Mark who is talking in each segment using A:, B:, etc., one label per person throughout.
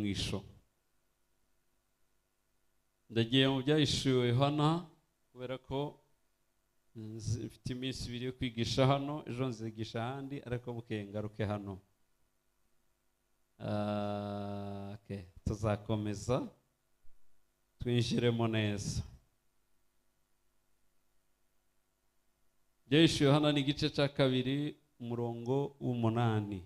A: mwisho. Ndagiye mu byahishuwe Yohana kubera ko mfite iminsi ibiri yo kwigisha hano, ejo nzigisha ahandi, ariko bukeye ngaruke hano. Okay, tuzakomeza twinjiremo neza. Byahishuwe Yohana ni igice cya 2 umurongo w'8.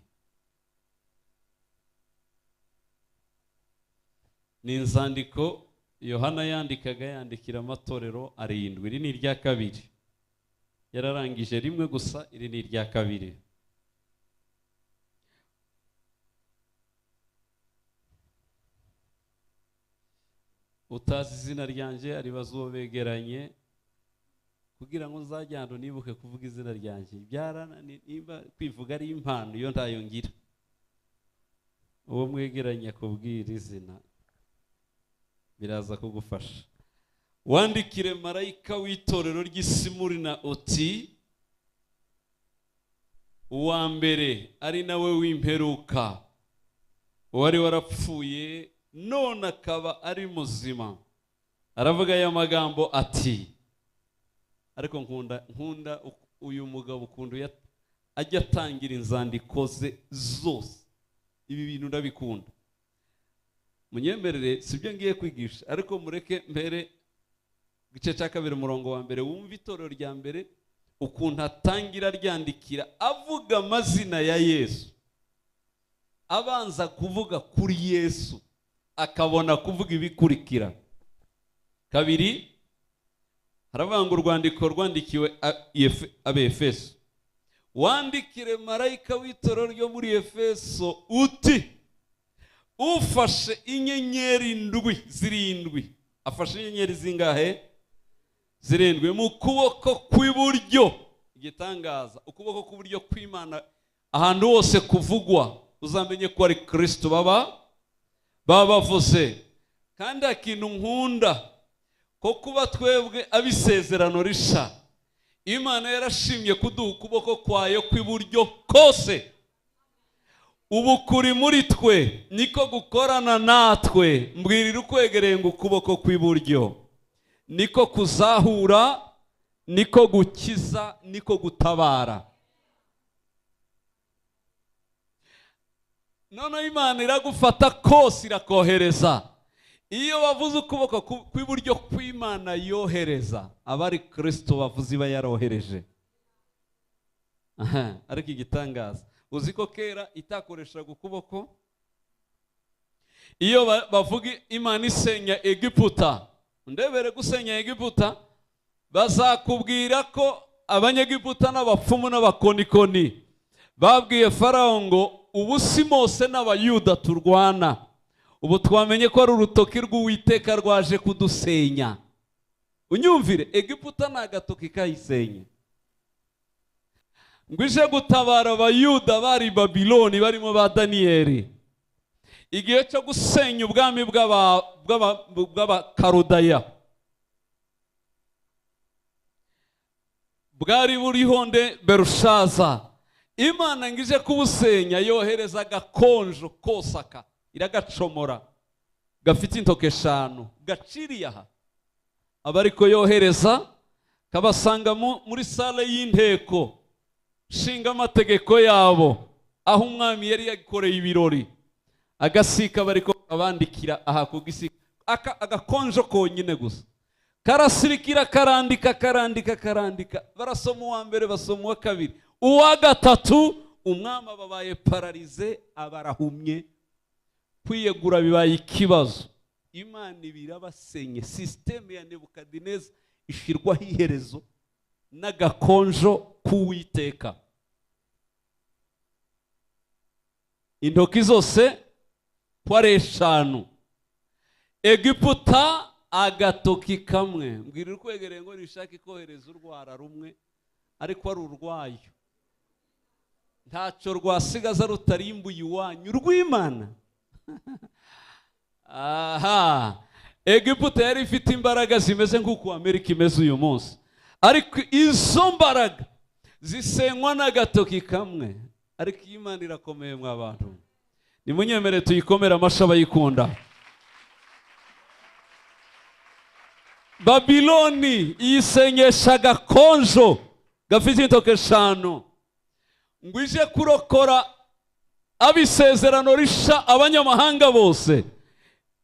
A: Ni inzandiko Yohana yandikaga yandikira amatorero 7. Iri ni irya 2. Yararangije rimwe gusa, iri ni irya 2. Utazi izina ryanjye aribaza uwo begeranye, kugira ngo nzajyando nibuke kuvuga izina ryanjye. Niba kwivuga ari impano iyo ntayo ngira. Uwo mwegeranye akubwira izina biraza kugufasha. Wandikire marayika w'itorero ry'Isimurina uti: uwa mbere ari nawe w'imperuka, wari warapfuye none akaba ari muzima, aravuga aya magambo ati. Ariko nkunda uyu mugabo ukuntu ajya atangira inzandiko ze zose. Ibi bintu ndabikunda. Munyemerere sibyo ngiye kwigisha, ariko mureke mbere igice cya 2 umurongo wa 1 wumva itorero rya mbere ukuntu atangira ryandikira avuga amazina ya Yesu. Abanza kuvuga kuri Yesu akabona kuvuga ibikurikira. 2 haravuga ngo urwandiko rwandikiwe Abefeso. Wandikire marayika w'itorero ryo muri Efeso uti: ufashe inyenyeri 7 zirindwi. Afashe inyenyeri zingahe? 7 mu kuboko kw'iburyo. Igitangaza, ukuboko kw'iburyo kw'Imana ahantu hose kuvugwa uzamenye ko ari Kristo baba bavuze. Kandi akintu nkunda ko kuba twebwe abisezerano risha, Imana yarashimye kuduha ukuboko kwayo kw'iburyo kose. Ubu kuri muri twe niko gukorana natwe. Mbwirira ukwegereye ngo ukuboko kw'iburyo niko kuzahura, niko gukiza, niko gutabara. None Imana iragufata kose irakohereza. Iyo bavuze ukuboko kw'iburyo kw'Imana yohereza, abari Kristo bavuze iba yarohereje. Ariko igitangaza, uzi ko kera itakoreshaga ukuboko? Iyo bavuga Imana isenya Egiputa, ndebere gusenya Egiputa, bazakubwira ko abanyegiputa n'abapfumu n'abakonikoni babwiye Farawo ngo ubu si Mose n'Abayuda turwana, ubu twamenye ko ari urutoki rw'Uwiteka rwaje kudusenya. Unyumvire, Egiputa ni agatoki kayisenya. Ngo ije gutabara Abayuda bari Babiloni barimo ba Daniyeli, igihe cyo gusenya ubwami bw'Abakarudaya bwari buriho nde? Berushaza. Imana ngo ije kubusenya yohereza agakonjo kosaka, iragacomora, gafite intoke 5 gaciriye aha. Abariko yohereza kabasanga muri sale y'inteko shinga amategeko yabo, aho umwami yari yakoreye ibirori. Agasika bariko abandikira aha kugisika, agakonjo konyine gusa karasirikira, karandika karandika karandika. Barasoma uwa mbere, basoma uwa 2, uwa 3, umwami ababaye pararize, abarahumye. Kwiyegura bibaye ikibazo. Imana ibirabasenye. Systeme ya Nebukadineza ishirwaho iherezo n'agakonjo k'Uwiteka. Intoki zose kwari 5. Egiputa agatoki kamwe. Mbwira ukwegereye ngo nishake kohereza urwara rumwe, ariko ari urwayo ntacyo rwasigaza rutarimbuye iwanyu rw'Imana. Aha, Egiputa yari ifite imbaraga zimeze nk'uko Amerika imeze uyu munsi, ariko izo mbaraga zisenywa n'agatoki kamwe. Ariko Imana irakomeye mwa bantu. Nimunyemere tuyikomere amashyi abayikunda. Babiloni yisenyesha agakonjo gafite intoke 5 ngo ije kurokora abisezerano risha abanyamahanga bose.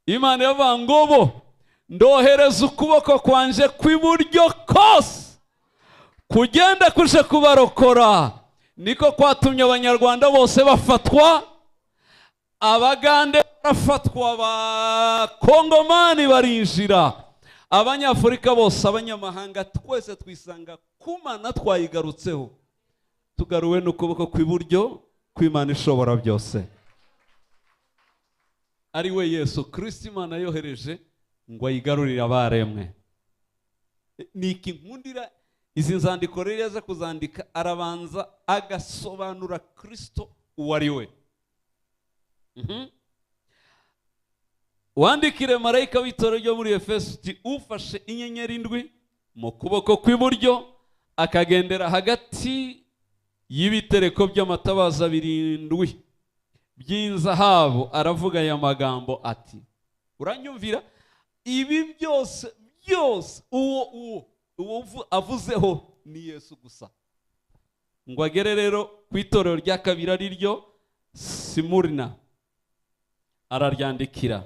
A: Imana yavuga ngo bo ndohereza ukuboko kwanje kw'iburyo kose kugenda kuje kubarokora. Niko kwatumye abanyarwanda bose bafatwa, abagande barafatwa, abakongomani barinjira, abanyafurika bose, abanyamahanga twese twisanga kumana twayigarutseho, tugaruwe n'ukuboko kw'iburyo kw'Imana ishobora byose, ari we Yesu Kristo Imana yohereje ngo ayigarurire abaremwe. Ni iki nkundira izi nzandiko rero yaza kuzandika, arabanza agasobanura Kristo uwo ari we. Wandikire marayika w'itorero ryo muri Efeso uti ufashe inyenyeri 7 mu kuboko kw'iburyo akagendera hagati y'ibitereko by'amatabaza 7 by'inzahabu, aravuga aya magambo ati, uranyumvira ibi byose byose uwo uwo avuzeho ni Yesu gusa. Ngo agere rero ku itorero rya kabiri ari ryo Simurina, araryandikira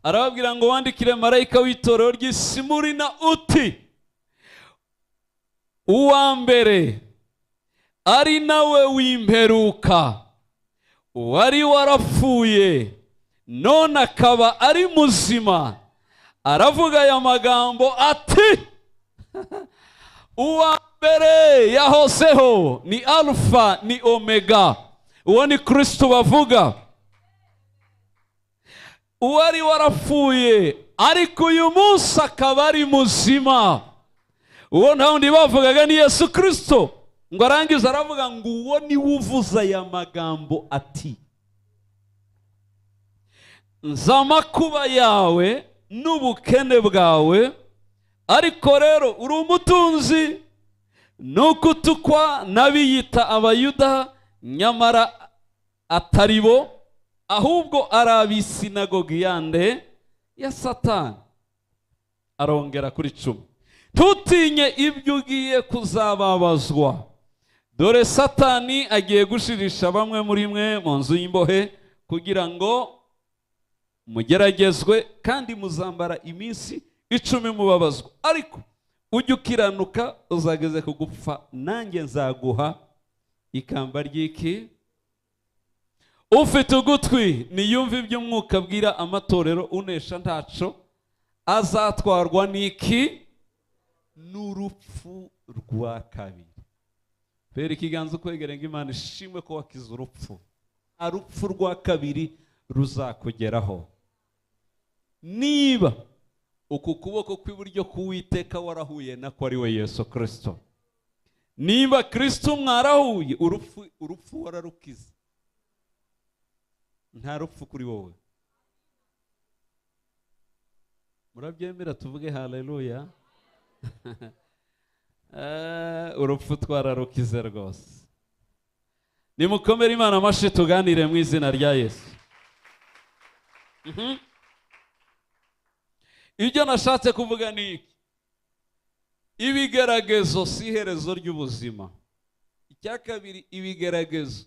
A: arababwira ngo wandikire marayika w'itorero ry'i Simurina uti uwa mbere ari nawe w'imperuka, wari warapfuye none akaba ari muzima, aravuga aya magambo ati uwa mbere yahozeho ni Alfa ni Omega. Uwo ni Kristo bavuga, uwari warapfuye ariko uyu munsi akaba ari muzima. Uwo nta wundi bavugaga ni Yesu Kristo. Ngo arangiza aravuga ngo uwo ni uvuza aya magambo ati nzamakuba yawe n'ubukene bwawe, ariko rero uri umutunzi, nuko utukwa n'abiyita abayuda nyamara atari bo, ahubwo ari ab'isinagogi yande ya Satani. Arongera kuri 10, ntutinye ibyo ugiye kuzababazwa, dore Satani agiye gushirisha bamwe muri mwe mu nzu y'imbohe kugira ngo mugeragezwe, kandi muzambara iminsi 10 mubabazwa, ariko ujye ukiranuka uzageze ku gupfa, nanjye nzaguha ikamba ry'iki. Ufite ugutwi niyumve iby'umwuka abwira amatorero, unesha ntaco azatwarwa n'iki? N'urupfu rwa kabiri. Pera ikiganza ukwegere ngo Imana ishimwe ko wakize urupfu. Urupfu rwa kabiri ruzakugeraho niba uku kuboko kw'iburyo k'Uwiteka warahuye nako ari we Yesu Kristo. Niba Kristo mwarahuye, urupfu wararukize, nta rupfu kuri wowe. Murabyemera tuvuge haleluya? Urupfu twararukize rwose. Nimukomere Imana amashyi tuganire mu izina rya Yesu. Ibyo nashatse kuvuga ni iki? Ibigeragezo si iherezo ry'ubuzima. Icya kabiri, ibigeragezo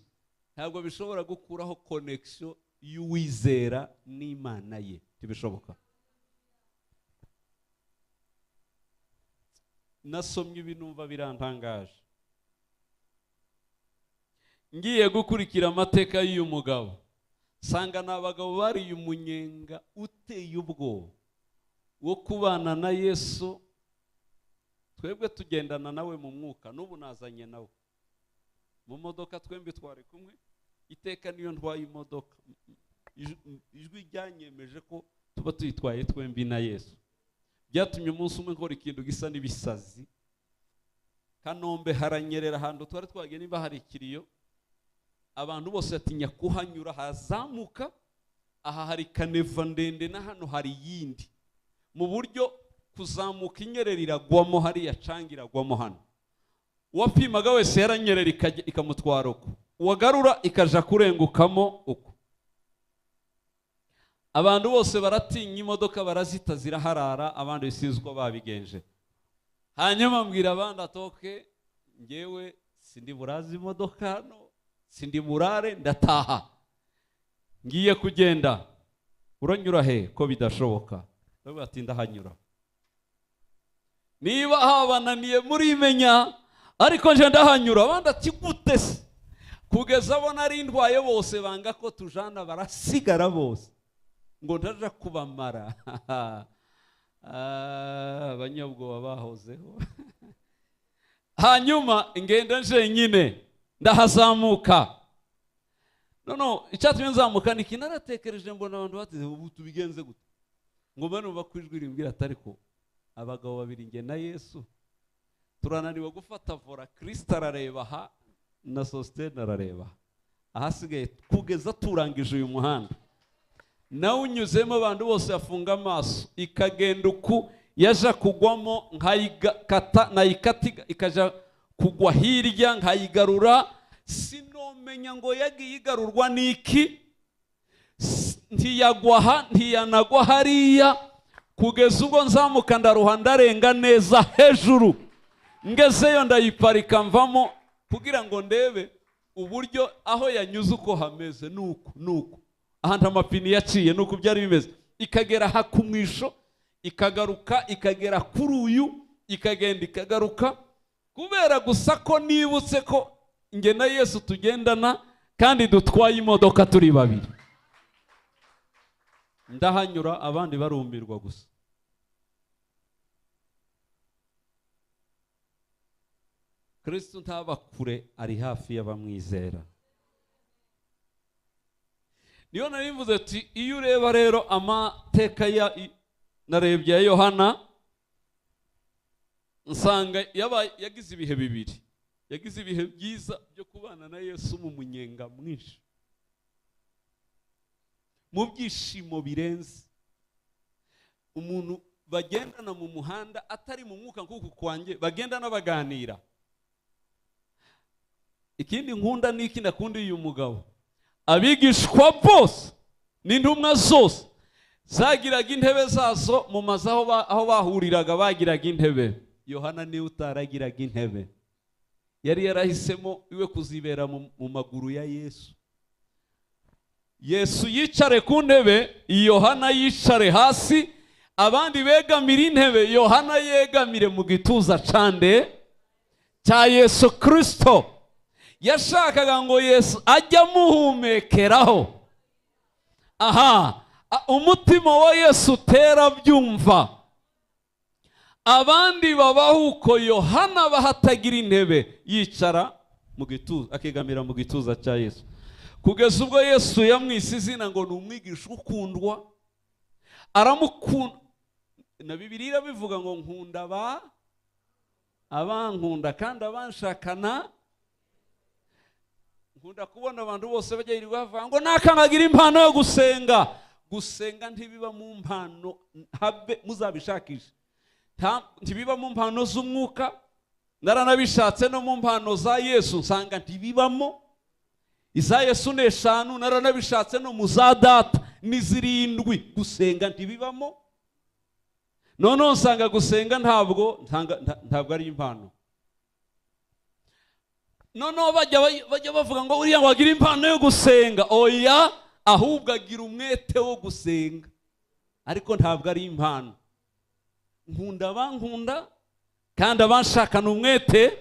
A: ntabwo bishobora gukuraho connection y'uwizera n'Imana ye, ntibishoboka. Nasomye ibi numva birantangaje. Ngiye gukurikira amateka y'uyu mugabo, sanga ni abagabo bariye umunyenga uteye ubwoba wo kubana na Yesu. Twebwe tugendana nawe mu mwuka, n'ubu nazanye nawe mu modoka, twembi twari kumwe iteka. Niyo ntwaye imodoka, ijwi ryanyemeje ko tuba tuyitwaye twembi na Yesu. Byatumye umunsi umwe nkora ikintu gisa n'ibisazi. Kanombe haranyerera ahantu twari twagiye, niba hari ikiriyo, abantu bose batinya kuhanyura, hazamuka aha hari kaneva ndende na hano hari yindi, mu buryo kuzamuka inyerera iragwamo hariya canga iragwamo hano. Uwapimaga wese yaranyerera ikamutwara uko, uwagarura ikaja kurengukamo uko. Abantu bose baratinya imodoka, barazita ziraharara, abandi sinzi uko babigenje. Hanyuma mbwira abandi atoke, ngewe sindi burazi imodoka hano, sindi burare, ndataha, ngiye kugenda. Uranyura he ko bidashoboka? Ndavuga ati ndahanyura, niba habananiye murimenya, ariko nje ndahanyura. Abandi ati gute se? Kugeza abo nari ndwaye bose banga ko tujana, barasigara bose ngo ndaja kubamara. Abanyabwoba bahozeho. Hanyuma ngenda njenyine ndahazamuka. No icyatumye nzamuka ni kinaratekereje, mbona abantu batize ubu tubigenze gute, ngo bano bakwijwi rimbwira atari ko abagabo babiri nge na Yesu turananiwe gufata vora. Kristo arareba aha na Sostene arareba ahasigaye, kugeza turangije uyu muhanda nawe unyuzemo abantu bose bafunga amaso, ikagenda uku yaja kugwamo nkayikata, nayikata ikaja kugwa hirya nkayigarura. Sinomenya ngo yagiye igarurwa niki, ntiyagwa aha ntiyanagwa hariya, kugeza ubwo nzamuka ndaruha ndarenga neza hejuru, ngezeyo ndayiparika mvamo kugira ngo ndebe uburyo aho yanyuze uko hameze. Nuko nuko ahantu amapini yaciye nuko byari bimeze, ikagera ha kumwisho ikagaruka, ikagera kuri uyu, ikagenda ikagaruka. Kubera gusa ko nibutse ko nge na Yesu tugendana kandi dutwaye imodoka turi babiri, ndahanyura abandi barumirwa gusa. Kristo ntaba kure, ari hafi y'abamwizera. Niyo nari mvuze ati iyo ureba rero amateka ya narebye ya Yohana, nsanga yagize ibihe bibiri. Yagize ibihe byiza byo kubana na Yesu mu munyenga mwinshi, mu byishimo birenze. Umuntu bagendana mu muhanda atari mu mwuka nk'uku kwanjye, bagendana baganira. Ikindi nkunda n'iki nakunda uyu mugabo, abigishwa bose n'intumwa zose zagiraga intebe zazo mu mazu aho bahuriraga, bagiraga intebe. Yohana niwe utaragiraga intebe, yari yarahisemo iwe kuzibera mu maguru ya Yesu. Yesu yicare ku ntebe, Yohana yicare hasi, abandi begamira intebe, Yohana yegamire mu gituza cande cya Yesu Kristo. Yashakaga ngo Yesu ajye amuhumekeraho. Aha umutima wa Yesu utera byumva. Abandi babaho uko, Yohana bahatagira intebe, yicara mu gituza, akegamira mu gituza cya Yesu, kugeza ubwo Yesu yamwise izina ngo ni umwigisha ukundwa. Aramukunda, na Bibiliya irabivuga ngo nkunda abankunda kandi abanshakana. Nkunda kubona abantu bose bajya yirirwa bavuga ngo nakangagira impano yo gusenga. Gusenga ntibiba mu mpano, habe muzabishakisha, ntibiba mu mpano z'umwuka. Naranabishatse no mu mpano za Yesu nsanga ntibibamo. Iza Yesu ni 5, naranabishatse no mu za data ni 7. Gusenga ntibibamo. Noneho nsanga gusenga ntabwo ari impano. Noneho bajya bavuga ngo uriya ngo agira impano yo gusenga. Oya, ahubwo agira umwete wo gusenga, ariko ntabwo ari impano. Nkunda abankunda kandi abanshakana umwete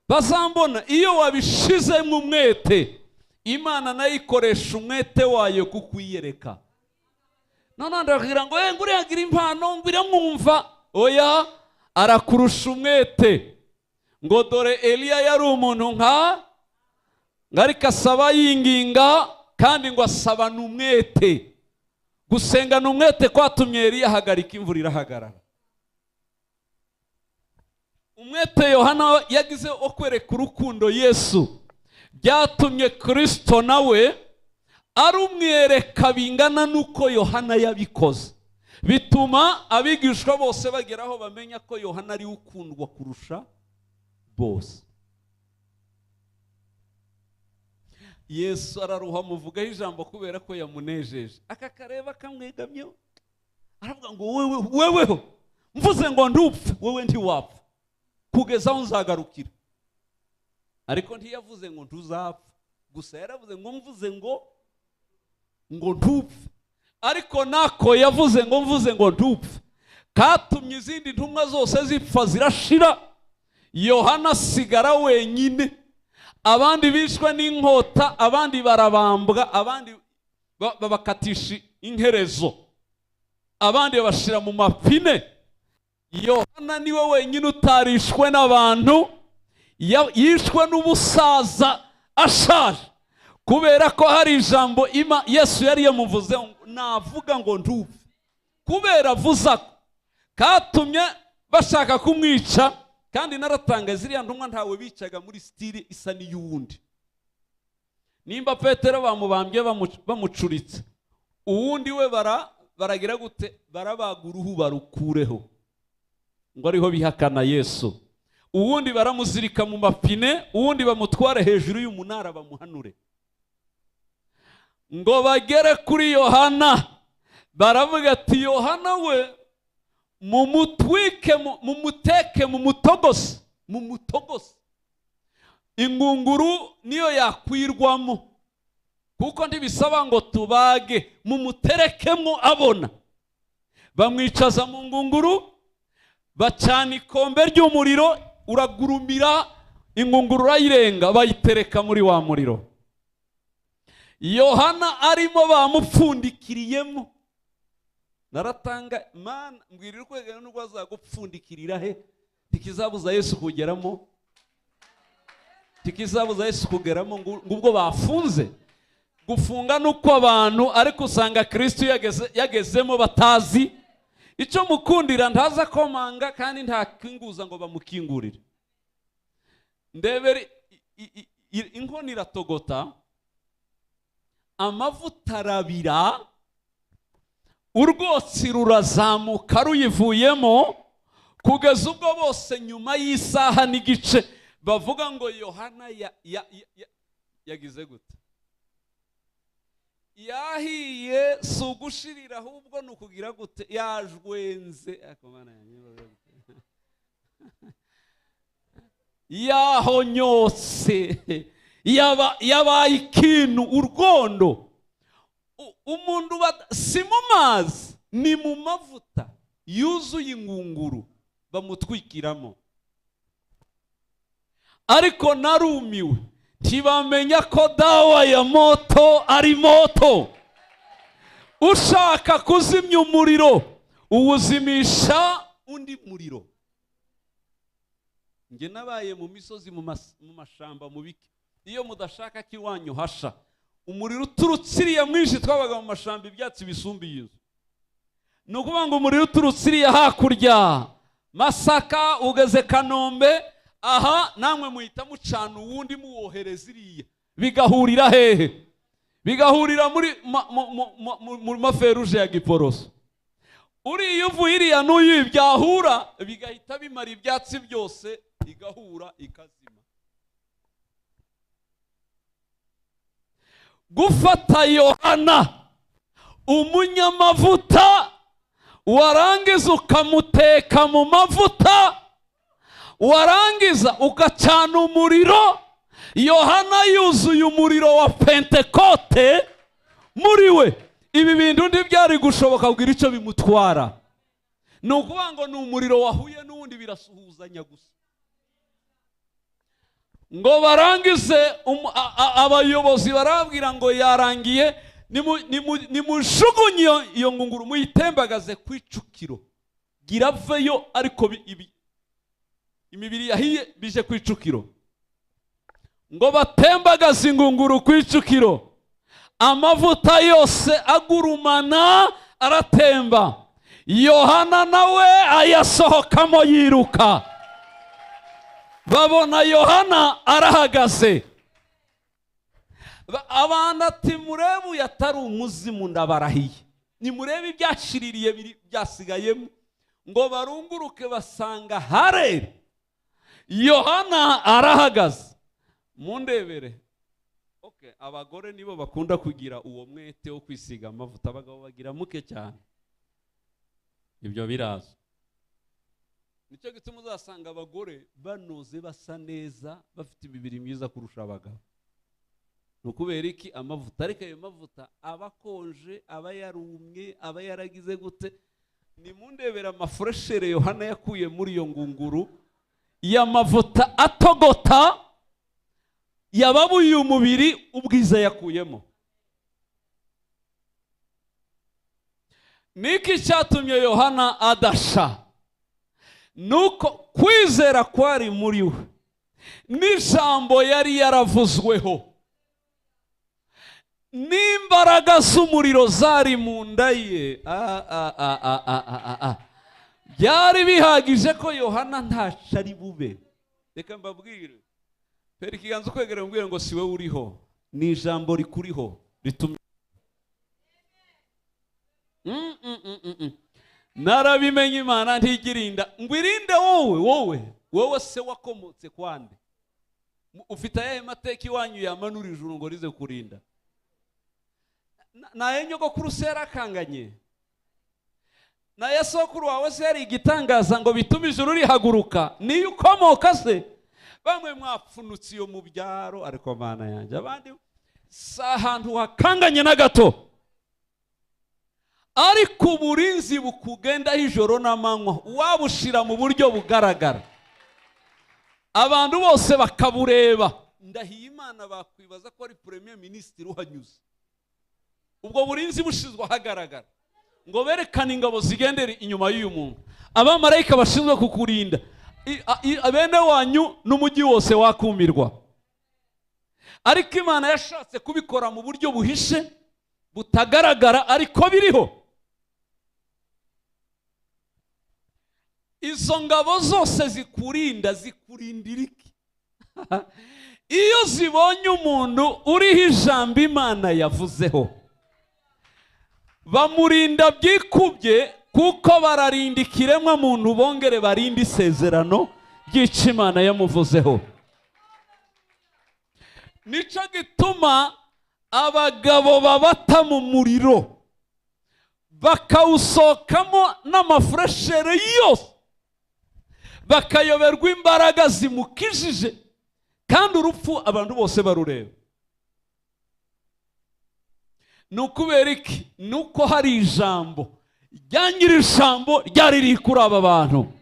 A: bazambona. Iyo wabishizemo umwete, Imana nayo ikoresha umwete wayo kukwiyereka. None ndakubwira ngo nguriya agira impano, ngwira mwumva. Oya, arakurusha umwete. Ngo dore Eliya yari umuntu nka ariko asaba yinginga, kandi ngo asabana umwete. Gusengana umwete kwatumye Eliya ahagarika imvura irahagarara. Umwete Yohana yagize wo kwereka urukundo Yesu byatumye Kristo nawe arumwereka bingana nuko Yohana yabikoze. Bituma abigishwa bose bageraho bamenya ko Yohana ari ukundwa kurusha bose. Yesu araruha, amuvugaho ijambo kubera ko yamunejeje. Aka kareba kamwegamyeho, aravuga ngo wewe, weweho mvuze ngo ndupfe, wewe ntiwapfa kugeza aho nzagarukira. Ariko ntiyavuze ngo ntuzapfa gusa, yaravuze ngo mvuze ngo ntupfe. Ariko nako yavuze ngo mvuze ngo ntupfe, katumye izindi ntumwa zose zipfa zirashira, Yohana asigara wenyine. Abandi bishwe n'inkota, abandi barabambwa, abandi babakatisha inkerezo, abandi babashira mu mapine. Yohana niwe wenyine utarishwe n'abantu, yishwe n'ubusaza ashaje, kubera ko hari ijambo Yesu yari yamuvuze, navuga ngo ndupfe. Kubera avuza katumye bashaka kumwica. Kandi naratanga ziriya ntumwa ntawe bicaga muri style isa n'iyundi. Nimba Petero bamubambye bamucuritse, uwundi we baragira gute? Barabaga uruhu barukureho ngo ariho bihakana Yesu. Uwundi baramuzirika mu mapine, uwundi bamutware hejuru y'umunara bamuhanure. Ngo bagere kuri Yohana, baravuga ati Yohana we mumutwike, mumuteke, mumutogose, mumutogose. Ingunguru niyo yakwirwamo, kuko ntibisaba ngo tubage, mumuterekemo abona. Bamwicaza mu ngunguru, bacana ikombe ry'umuriro, uragurumira, ingunguru urayirenga, bayitereka muri wa muriro. Yohana arimo bamupfundikiriyemo. Naratanga mana mbwirira ukwegera n'ubwo azagupfundikirira he, tikizabuza Yesu kugeramo, tikizabuza Yesu kugeramo. Ngubwo bafunze gufunga nuko abantu, ariko usanga Kristo yagezemo batazi icyo mukundira. Ntaza komanga kandi ntakinguza ngo bamukingurire. Ndebere inkono iratogota, amavuta arabira, urwotsi rurazamuka ruyivuyemo, kugeza ubwo bose nyuma y'isaha n'igice bavuga ngo Yohana yagize gute? Yahiye. Si ugushirira ahubwo ni ukugira gute? Yajwenze, yahonyotse, yabaye ikintu urwondo. Umuntu si mu mazi, ni mu mavuta yuzuye ingunguru bamutwikiramo. Ariko narumiwe, ntibamenya ko dawa ya moto ari moto. Ushaka kuzimya umuriro uwuzimisha undi muriro. Nge nabaye mu misozi, mu mashamba, mu biki. Iyo mudashaka ko iwanyu hasha, umuriro uturutse iriya mwinshi, twabaga mu mashamba ibyatsi bisumbiye inzu. Ni ukuvuga ngo umuriro uturutse iriya hakurya Masaka ugeze Kanombe, aha namwe muhita mucana uwundi muwohereza iriya, bigahurira hehe? Bigahurira muri mu maferuje ya Giporoso. Uriya uvuye iriya n'uyu byahura, bigahita bimara ibyatsi byose, igahura ikazima. Gufata Yohana umunyamavuta, warangiza ukamuteka mu mavuta, warangiza ugacana umuriro. Yohana yuzuye umuriro wa Pentekote muri we. Ibi bintu ntibyari gushoboka kugira icyo bimutwara. Ni ukuvuga ngo ni umuriro wahuye n'uwundi, birasuhuzanya gusa. Ngo barangize, abayobozi barabwira ngo yarangiye, nimujugunye iyo ngunguru muyitembagaze ku icukiro, giraveyo. Ariko imibiri yahiye bije ku icukiro. Ngo batembagaze ingunguru ku icukiro, amavuta yose agurumana aratemba. Yohana nawe ayasohokamo yiruka. Babona Yohana arahagaze. Abantu ati murebe uyu atari umuzimu, ndabarahiye, nimurebe ibyashiririye byasigayemo. Ngo barunguruke basanga harere Yohana arahagaze. Mundebere Okay, abagore nibo bakunda kugira uwo mwete wo kwisiga amavuta, abagabo bagira muke cyane. Ibyo birazwi. Nicyo gituma uzasanga abagore banoze, basa neza, bafite imibiri myiza kurusha abagabo. Ni ukubera iki? Amavuta. Ariko ayo mavuta aba akonje, aba yarumye, aba yaragize gute? Nimundebera amafraîcheur Yohana yakuye muri iyo ngunguru y'amavuta atogota yababuye umubiri, ubwiza yakuyemo. Niki cyatumye Yohana adasha? Nuko kwizera kwari muri we n'ijambo yari yaravuzweho n'imbaraga z'umuriro zari mu nda ye. Byari bihagije ko Yohana ntaco ari bube. Reka mbabwire, pera ikiganza ukwegera umbwire ngo si wowe uriho, ni ijambo rikuriho rituma. Narabimenye, Imana ntigirinda ngo irinde wowe. Wowe, wowe se wakomotse kwande? Ufite ayahe mateka iwanyu yamanura ijuru ngo rize kurinda? Naye nyogokuru se yarakanganye? Naye sokuru wawe se yari igitangaza ngo bitume ijuru rihaguruka? Niyo ukomoka se? Bamwe mwapfunutse iyo mu byaro, ariko Mana yanjye, abandi si ahantu hakanganye na gato, ariko uburinzi bukugendaho ijoro n'amanywa wabushira mu buryo bugaragara, abantu bose bakabureba, ndahiye Imana bakwibaza ko ari premier ministre uhanyuze. Ubwo burinzi bushizwe ahagaragara ngo berekane ingabo zigendera inyuma y'uyu muntu, abamarayika bashinzwe kukurinda, bene wanyu n'umujyi wose wakumirwa. Ariko Imana yashatse kubikora mu buryo buhishe butagaragara, ariko biriho. Izo ngabo zose zikurinda zikurindira iki? Iyo zibonye umuntu uriho ijambo Imana yavuzeho, bamurinda byikubye, kuko bararinda ikiremwa muntu, bongere barinde isezerano ry'icyo Imana yamuvuzeho. Nicyo gituma abagabo babata mu muriro bakawusohokamo n'amafraîcheur yose, bakayoberwa imbaraga zimukijije, kandi urupfu abantu bose barureba. Ni ukubera iki? Ni uko hari ijambo rya nyiri ijambo ryari riri kuri aba bantu.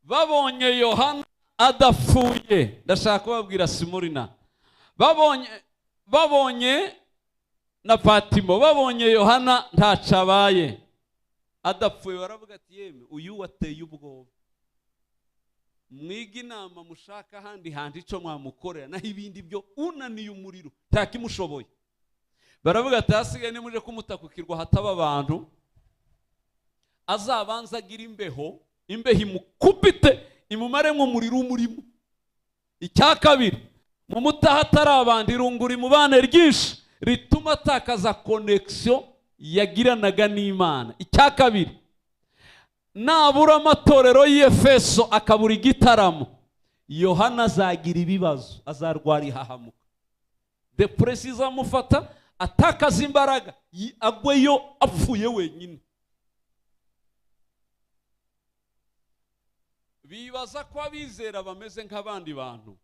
A: Babonye Yohana adapfuye, ndashaka kubabwira Simurina, babonye na Patimo, babonye Yohana ntaco abaye adapfuye, baravuga ati yemwe uyu wateye ubwoba, mwige inama mushaka ahandi hantu ico mwamukorera, naho ibindi byo unaniye umuriro ntakimushoboye. Baravuga ati hasigaye nimuje kumutakukirwa hataba abantu, azabanza agira imbeho, imbeho imukubite imumaremo umuriro umurimo. Icya kabiri, mumutaha atarabandi irungu rimubane ryinshi rituma atakaza connection yagiranaga n'Imana. Icya kabiri, nabura amatorero y'Efeso akabura igitaramo, Yohana azagira ibibazo, azarwara ihahamuka, depression izamufata, atakaza imbaraga, agweyo apfuye wenyine. Bibaza ko abizera bameze nk'abandi bantu.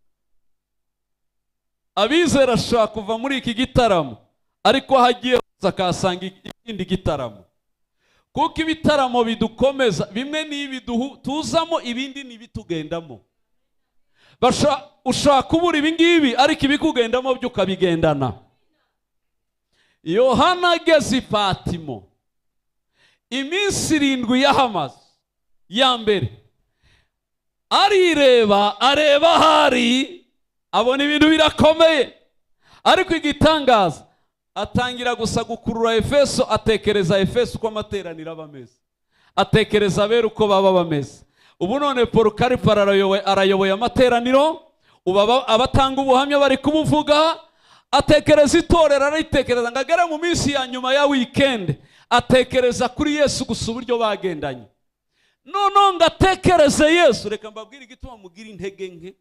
A: Abizera ashobora kuva muri iki gitaramo, ariko hagiye akasanga ikindi gitaramo, kuko ibitaramo bidukomeza, bimwe ni ibiduhu tuzamo, ibindi ni ibitugendamo. Ushobora kubura ibi ngibi, ariko ibikugendamo byo ukabigendana. Yohana ageze i Patimo, iminsi 7 yahamaze ya mbere, arireba, areba ahari, abona ibintu birakomeye. Ariko igitangaza, atangira gusa gukurura Efeso, atekereza Efeso uko amateraniro aba ameze, atekereza abera uko baba bameze. Ubu none Polycarp arayoboye amateraniro, ubu abatanga ubuhamya bari kubuvuga. Atekereza itorero, aritekereza ngo agere mu minsi ya nyuma ya weekend, atekereza kuri Yesu gusa uburyo bagendanye. Noneho ngatekereze Yesu. Reka mbabwire igituma mugira intege nke,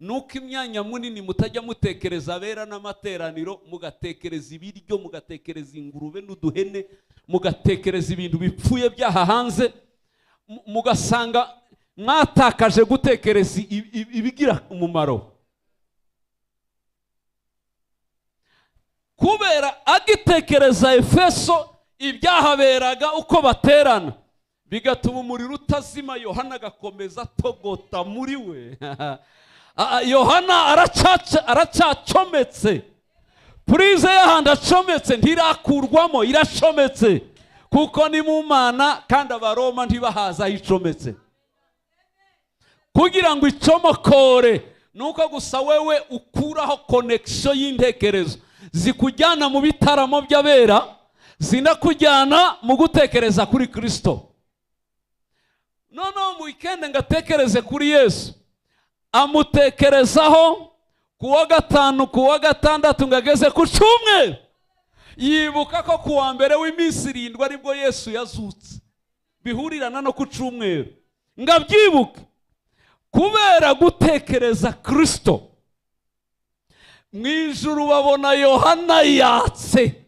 A: nuko imyanya munini mutajya mutekereza abera n'amateraniro, mugatekereza ibiryo, mugatekereza ingurube n'uduhene, mugatekereza ibintu bipfuye byaha hanze, mugasanga mwatakaje gutekereza ibigira umumaro. Kubera agitekereza Efeso ibyahaberaga uko baterana, bigatuma umuriro utazima. Yohana agakomeza atogota muri we. Yohana aracyacometse, purize y'ahandi acometse ntirakurwamo, iracometse kuko ni mu Mana, kandi Abaroma ntibahaza aho icometse. Kugira ngo icomokore nuko gusa wewe ukuraho connection y'intekerezo zikujyana mu bitaramo by'abera, zinakujyana mu gutekereza kuri Kristo. Noneho mu weekend ngatekereze kuri Yesu, amutekerezaho kuwa gatanu, kuwa gatandatu, ngageze ku cyumweru yibuka ko kuwa mbere w'iminsi 7 aribwo Yesu yazutse, bihurirana no ku cyumweru. Ngabyibuka kubera gutekereza Kristo. Mu ijuru babona Yohana yatse,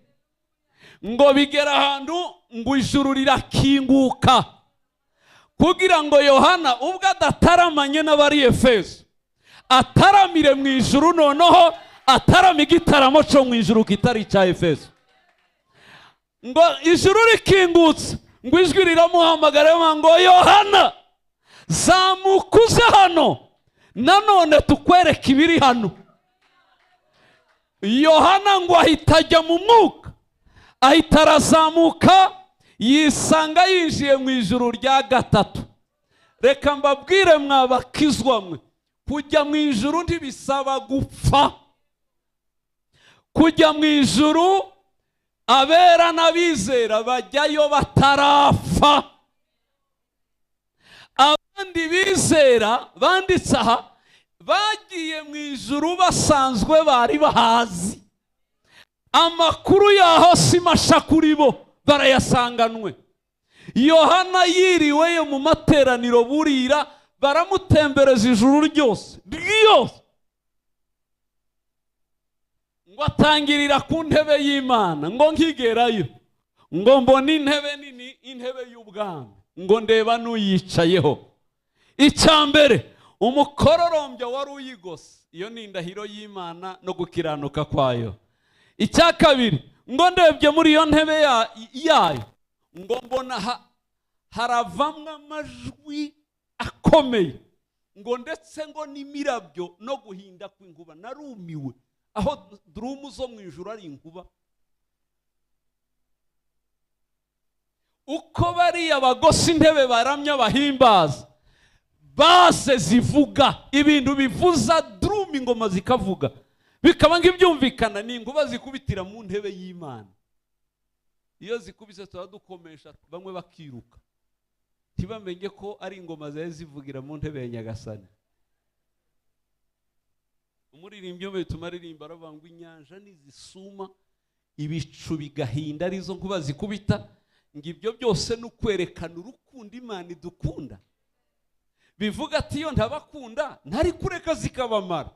A: ngo bigera ahantu ngo ijuru rirakinguka, kugira ngo Yohana ubwo adataramanye n'abari Efeso ataramire mu ijuru, noneho atarama igitaramo cyo mu ijuru kitari icya Efeso. Ngo ijuru rikingutse, ngo ijwi riramuhamagara ngo Yohana zamuka uze hano, nanone tukwereke ibiri hano. Yohana ngo ahita ajya mu mwuka, ahita arazamuka, yisanga yinjiye mu ijuru rya gatatu. Reka mbabwire mwabakizwa mwe, kujya mu ijuru ntibisaba gupfa. Kujya mu ijuru abera n'abizera bajyayo batarafa. Abandi bizera banditse aha bagiye mu ijuru basanzwe bari bahazi, amakuru yaho si masha kuri bo, barayasanganwe. Yohana yiriweyo mu materaniro burira, baramutembereza ijuru ryose ryose, ngo atangirira ku ntebe y'Imana. Ngo nkigerayo ngo mbona intebe nini, intebe y'ubwami, ngo ndeba n'uyicayeho. Icya mbere umukororombya wari uyigose, iyo ni indahiro y'Imana no gukiranuka kwayo. Icya kabiri ngo ndebye muri iyo ntebe yayo, ngo mbona haravamwe amajwi akomeye, ngo ndetse ngo n'imirabyo no guhinda kw'inkuba. Narumiwe aho drumu zo mu ijuru ari inkuba. Uko bariya bagose intebe baramya bahimbaza, base zivuga ibintu bivuza drumu, ingoma zikavuga, bikaba nk'ibyumvikana. Ni inkuba zikubitira mu ntebe y'Imana. Iyo zikubise tuba dukomesha bamwe bakiruka, ntibamenye ko ari ingoma zari zivugira mu ntebe ya Nyagasani. Umuririmbyi umwe bituma aririmba aravuga ngo inyanja nizisuma ibicu bigahinda arizo nkuba zikubita, ngo ibyo byose ni ukwerekana urukundo Imana idukunda. Bivuga ati iyo ntabakunda ntari kureka zikabamara,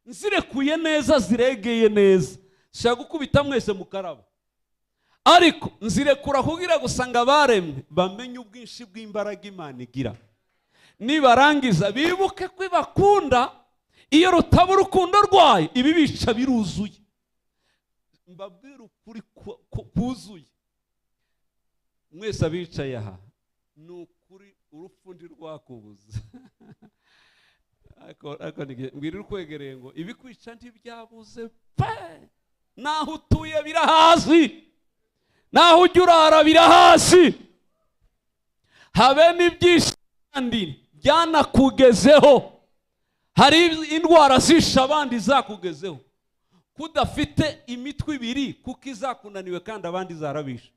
A: nzirekuye neza ziregeye neza, nshaka gukubita mwese mukaraba, ariko nzirekura kugira gusa ngo abaremwe bamenye ubwinshi bw'imbaraga Imana igira, nibarangiza bibuke ko ibakunda. Iyo rutaba urukundo rwayo ibi bica biruzuye. Mbabwira ukuri kuzuye, mwese abicaye aha, ni ukuri urupfu ntirwakubuza. Mbwira urukwegereye ngo ibikwica ntibyabuze pe, naho utuye birahazi, naho ujya urara birahazi, habe n'ibyishandi byanakugezeho. Hari indwara zisha abandi zakugezeho, kudafite imitwe ibiri kuko izakunaniwe kandi abandi zarabisha.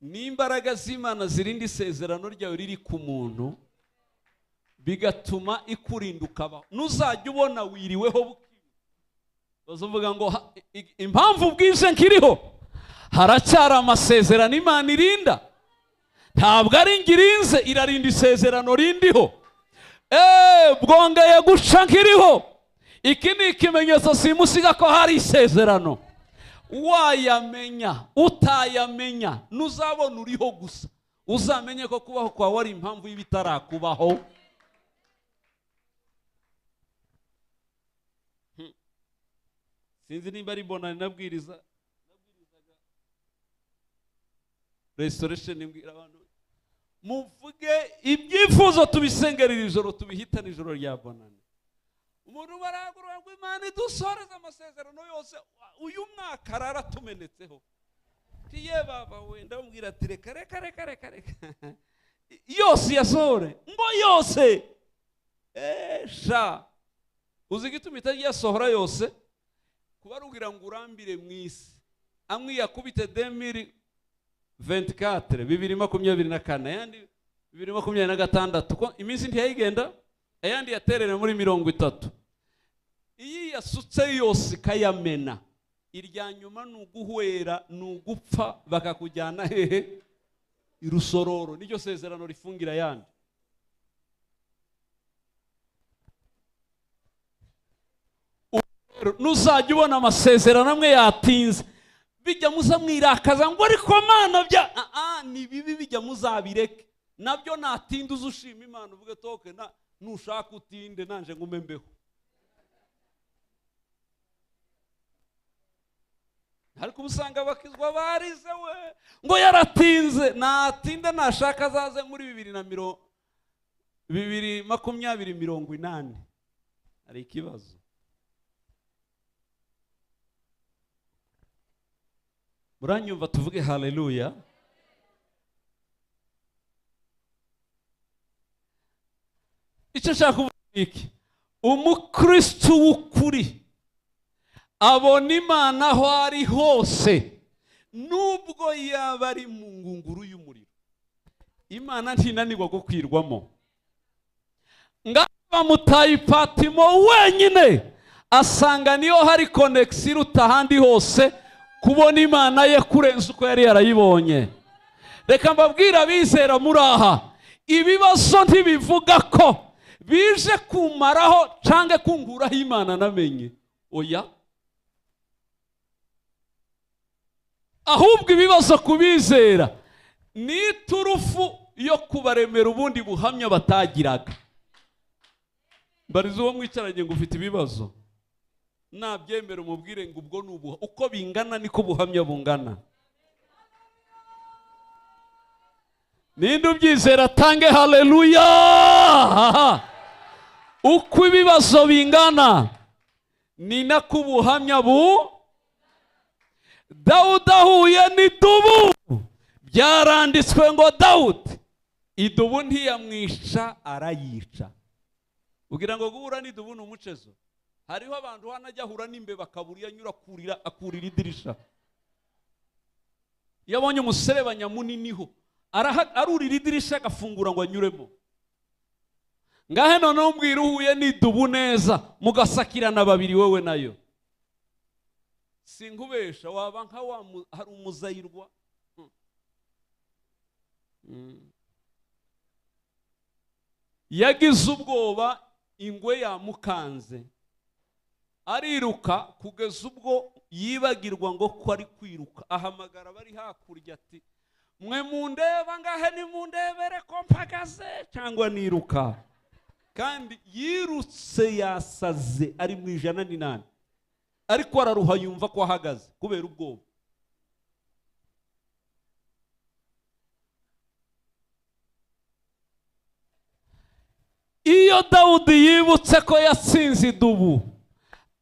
A: N'imbaraga z'Imana zirinda isezerano ryawe riri ku muntu, bigatuma ikurinda ukabaho. Nuzajya ubona wiriweho bazovuga ngo impamvu bwije nkiriho, haracyari amasezerano Imana irinda. Ntabwo ari ngirinze, irarinda isezerano rindiho. Bwongeye guca nkiriho. Iki ni ikimenyetso simusiga ko hari isezerano. Wayamenya utayamenya, nuzabona uriho gusa, uzamenye ko kubaho kwawe ari impamvu y'ibitarakubaho. Sinzi nimba ari mbona nabwiriza restoration, mbwira abantu muvuge ibyifuzo tubisengerera ijoro, tubihitane ijoro rya bonane. Umuntu baragurwa ngo Imana idusoreze amasezerano yose uyu mwaka araratumenetseho. Tiye baba wenda umbwira ati reka reka reka reka reka yose yasore ngo yose sha uzi igituma itagiye sohora yose kubarugira ngo urambire mu isi. Amwe yakubite 2024 2024 ayandi 2026 ko iminsi ntiyayigenda, ayandi yaterera muri 30. Iyi yasutse yose kayamena, irya nyuma nuguhwera nugupfa bakakujyana hehe? Irusororo. Nicyo sezerano rifungira yandi. Nuzajya ubona amasezerano amwe yatinze, bijya muza mwirakaza ngo ariko Mana bya ni bibi, bijya muzabireke nabyo. Natinda uzushima Imana uvuge toke na nushaka utinde nanje ngume mbeho. Ariko usanga bakizwa barize we ngo yaratinze, natinda nashaka azaze muri 2020 hari ikibazo. Muranyumva tuvuge haleluya. Icyo nshaka kuvuga iki? Umukristo w'ukuri abona Imana aho ari hose, nubwo yaba ari mu ngunguru y'umuriro. Imana ntinanirwa gukwirwamo. Ngaho bamutaye Patimo wenyine, asanga niyo hari connection iruta ahandi hose kubona Imana ye kurenza uko yari yarayibonye. Reka mbabwire abizera muri aha, ibibazo ntibivuga ko bije kumaraho cange kunguraho Imana namenye. Oya, ahubwo ibibazo kubizera ni iturufu yo kubaremera ubundi buhamya batagiraga. Mbariza uwo mwicaranye ngo ufite ibibazo, nabyemera umubwire ngo ubwo nubuha uko bingana niko buhamya bungana. Ninde ubyizera atange haleluya. Uko ibibazo bingana ni nako ubuhamya bu. Dawudi ahuye n'idubu, byaranditswe ngo Dawudi idubu ntiyamwica arayica. Ugira ngo guhura n'idubu ni umucezo? Hariho abantu hano ajya ahura n'imbeba akabura anyura akurira idirisha. Iyo abonye umuserebanya muniniho arurira idirisha agafungura ngo anyuremo. Ngahe noneho umbwira uhuye n'idubu neza mugasakirana babiri wowe nayo. Sinkubesha waba nka wa hari umuzayirwa. Yagize ubwoba ingwe yamukanze, ariruka kugeza ubwo yibagirwa ngo ko ari kwiruka. Ahamagara bari hakurya ati mwe mundeba ngahe ni mundebere ko mpagaze cyangwa niruka. Kandi yirutse yasaze ari mu 108, ariko araruha yumva ko ahagaze kubera ubwoba. Iyo Dawudi yibutse ko yatsinze idubu,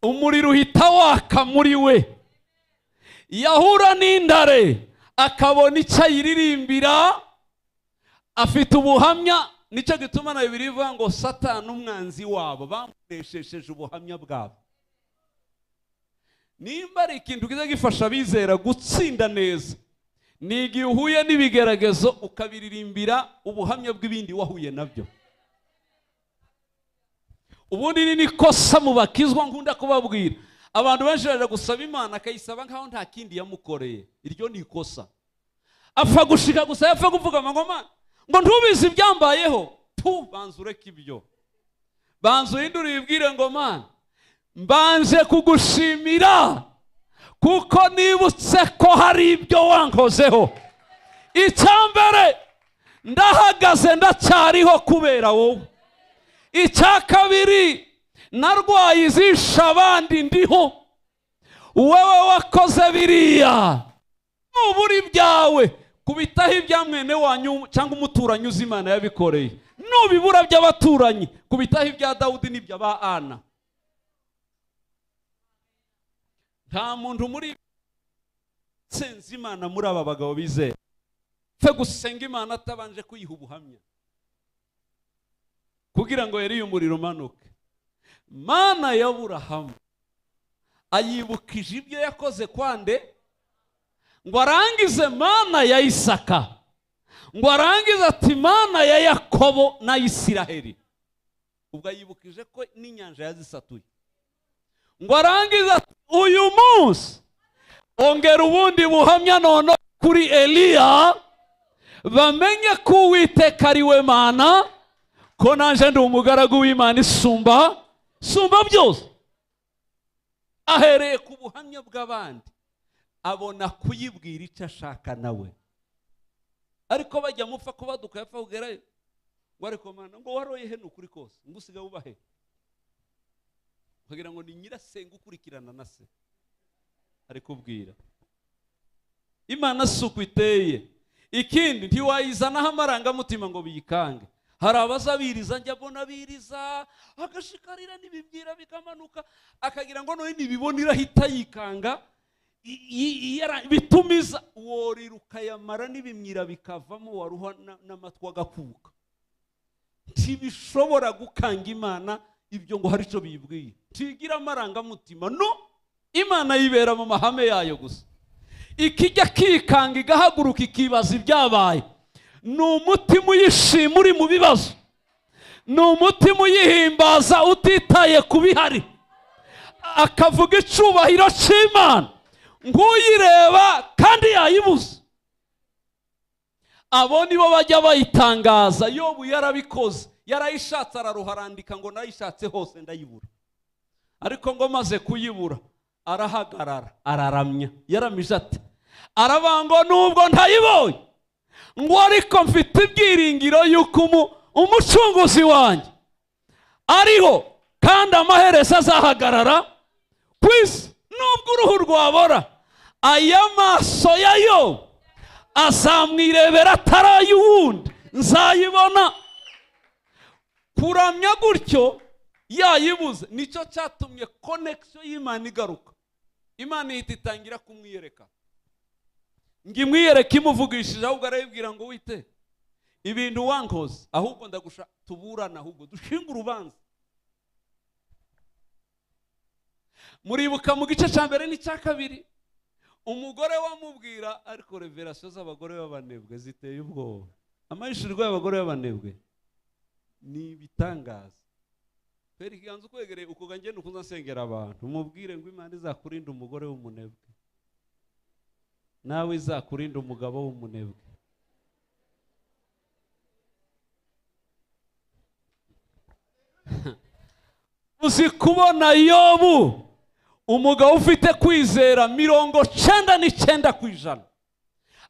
A: umuriro uhita waka muri we. Yahura n'indare akabona icyo ayiririmbira, afite ubuhamya. Nicyo gituma na Bibiliya ivuga ngo Satani umwanzi wabo bamuneshesheje ubuhamya bwabo. Nimba ari ikintu kiza gifasha abizera gutsinda neza, ni igihe uhuye n'ibigeragezo ukabiririmbira ubuhamya bw'ibindi wahuye nabyo. Ubundi ni nikosa mu bakizwa nkunda kubabwira. Abantu benshi baje gusaba Imana akayisaba nkaho nta kindi yamukoreye. Iryo ni ikosa. Apfa gushika gusa, yapfa kuvuga ngo Mana ngo ntubizi ibyambayeho. Tu banza ureke ibyo, banza uhindure uyibwire ngo Mana mbanje kugushimira kuko nibutse ko hari ibyo wankozeho. Icyambere, ndahagaze ndacyariho kubera wowe. Icya kabiri, narwaye izisha abandi ndiho. Wewe wakoze biriya, nubura ibyawe kubitaho ibya mwene wanyu cyangwa umuturanyi uzi Imana yabikoreye. Nubibura by'abaturanyi kubitaho ibya Dawudi n'ibya ba Ana. Nta muntu muri senze Imana muri aba bagabo bizera fe gusenga Imana atabanje kuyiha ubuhamya kugira ngo Eliya umuriro umanuke. Mana ya Aburahamu ayibukije ibyo yakoze kwande, ngo arangize Mana ya Isaka, ngo arangize ati Mana ya Yakobo na Isiraheli. Ubwo ayibukije ko n'inyanja yazisatuye, ngo arangize ati uyu munsi ongera ubundi buhamya none kuri Eliya, bamenye ko Uwiteka ari we Mana, ko nanje ndi umugaragu w'Imana isumba sumba byose. Ahereye ku buhamya bw'abandi abona kuyibwira icyo ashaka nawe. Ariko bajya mupfa kubaduka yapfa kugerayo ngo ariko Mana ngo waroye he nukuri kose, ngo usigaye ubahe, kugira ngo ni nyirasenga ukurikirana na se ari kubwira. Imana suku iteye. Ikindi, ntiwayizanaho amarangamutima ngo biyikange. Hari abazabiriza, njya mbona biriza agashikarira n'ibibwira bikamanuka, akagira ngo none nibibona irahita yikanga, bitumiza worira ukayamara n'ibimyira bikavamo, waruha n'amatwi agakuka. Ntibishobora gukanga Imana ibyo ngo hari icyo biyibwiye. Ntigira amarangamutima, no Imana yibera mu mahame yayo gusa. Ikijya kikanga igahaguruka ikibaza ibyabaye. Ni umutima uyishima uri mu bibazo, ni umutima uyihimbaza utitaye ku bihari, akavuga icubahiro cy'Imana nk'uyireba kandi yayibuze. Abo nibo bajya bayitangaza. Yobu yarabikoze, yarayishatse araruha, arandika ngo nayishatse hose ndayibura, ariko ngo maze kuyibura arahagarara araramya. Yaramije ati arabango nubwo ntayibonye, ngo ariko mfite ibyiringiro yuko umucunguzi wanjye ariho, kandi amaherezo azahagarara ku isi. Nubwo uruhu rwabora, aya maso yayo azamwirebera atarayuwundi, nzayibona. Kuramya gutyo yayibuze, nicyo cyatumye connection y'Imana igaruka. Imana ihita itangira kumwiyereka, ngo imwiyereke imuvugishije, ahubwo arayibwira ngo wite ibintu wankoze, ahubwo ndagusha tuburana, ahubwo dushinga urubanza. Muribuka mu gice cya mbere n'icya kabiri, umugore wamubwira, ariko revelation z'abagore b'abanebwe ziteye ubwoba. Amahishurwa y'abagore b'abanebwe ni ibitangaza. Peri ikiganza ukwegereye ukuga ngenda ukunza nsengera abantu, umubwire ngo Imana izakurinda umugore w'umunebwe, nawe izakurinda umugabo w'umunebwe. Uzi kubona Yobu umugabo ufite kwizera 99%,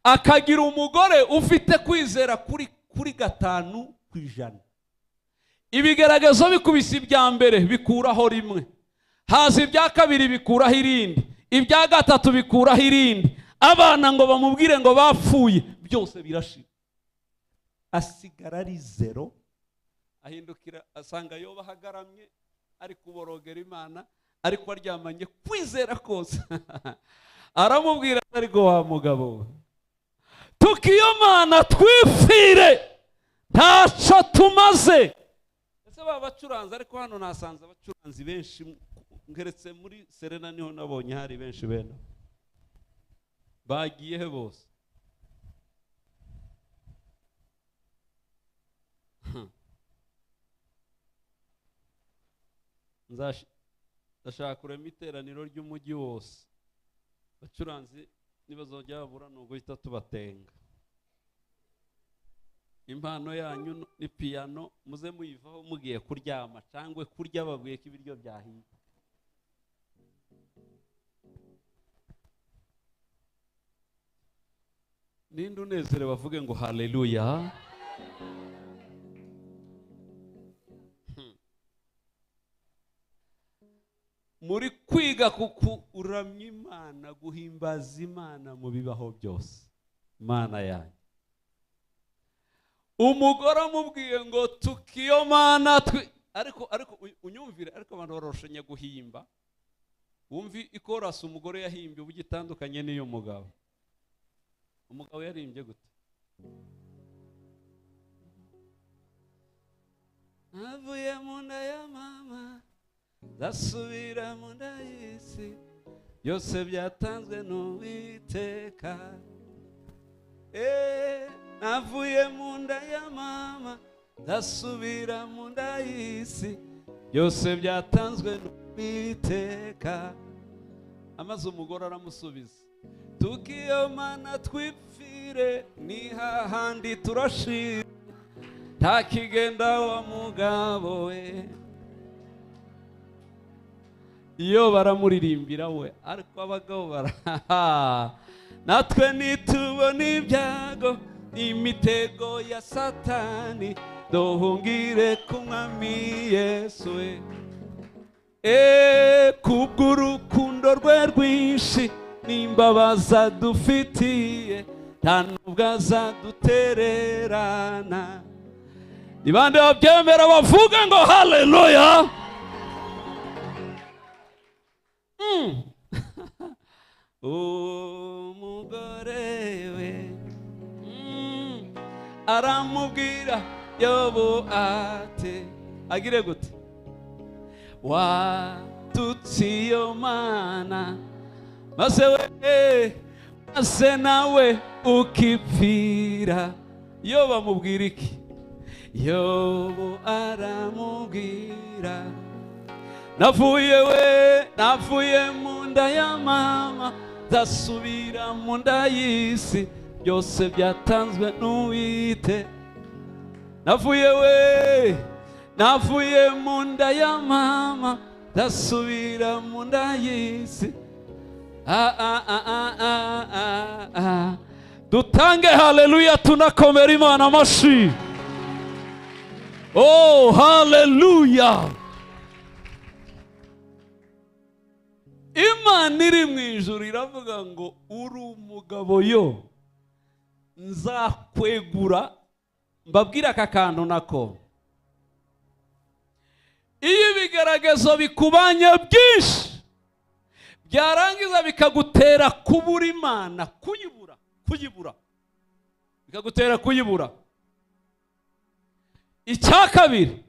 A: akagira umugore ufite kwizera kuri 5%. Ibigaragazo bikubise ibya mbere bikuraho rimwe, haza ibya kabiri bikuraho irindi, ibya gatatu bikuraho irindi. Abana ngo bamubwire ngo bapfuye, byose birashira, asigara ari zero. Ahindukira asanga Yobu ahagaramye ari kuborogera Imana, ariko aryamanye kwizera kose. Aramubwira ariko wa mugabo, tukiyo Mana twifire ntacyo tumaze. Ese baba bacuranze, ariko hano nasanze abacuranzi benshi, ngeretse muri Serena niho nabonye hari benshi bena. Bagiye he bose? Ndashaka kurema iteraniro ry'umujyi wose, abacuranzi nibazojya babura ni uguhita tubatenga. Impano yanyu ni piyano, muze muyivaho mugiye kuryama cyangwa kurya, babwiye ko ibiryo byahiye. Ninde unezerewe bavuge ngo haleluya? Muri kwiga kukuramya Imana, guhimbaza Imana mu bibaho byose. Imana yanyu. Umugore amubwiye ngo tukiyo mana twi, ariko unyumvire, ariko abantu baroroshanya guhimba. Wumvi ikorasi umugore yahimbye ubugitandukanye n'iyo mugabo. Umugabo yarimbye gute? Navuye mu nda ya mama ndasubira mu nda y'isi, byose byatanzwe n'Uwiteka. Navuye mu nda ya mama ndasubira mu nda y'isi, byose byatanzwe n'Uwiteka. Amaze umugore aramusubiza, tukiyo mana twipfire, ni hahandi turashira, ntakigenda wa mugabo we. Iyo baramuririmbira we, ariko abagabo bara natwe nitubona ibyago imitego ya Satani, duhungire ku Mwami Yesu we. Kubw'urukundo rwe rwinshi n'imbabazi adufitiye, nta nubwo azadutererana. Ni bande babyemera bavuga ngo haleluya? Umugore we aramubwira Yobu ati agire gute? Watutse iyo mana maze we, maze nawe ukipfira. Yobu amubwira iki? Yobu aramubwira, navuye we, navuye mu nda ya mama ndasubira mu nda y'isi, byose byatanzwe n'Uwite. Navuye we, navuye mu nda ya mama ndasubira mu nda y'isi. Dutange haleluya, tunakomera Imana amashi. Oh, haleluya. Imana iri mu ijuru iravuga ngo uri umugabo yo nzakwegura. Mbabwira aka kantu nako, iyo ibigaragazo bikubanye byinshi byarangiza bikagutera kubura Imana, kuyibura, kuyibura, bikagutera kuyibura. Icya kabiri,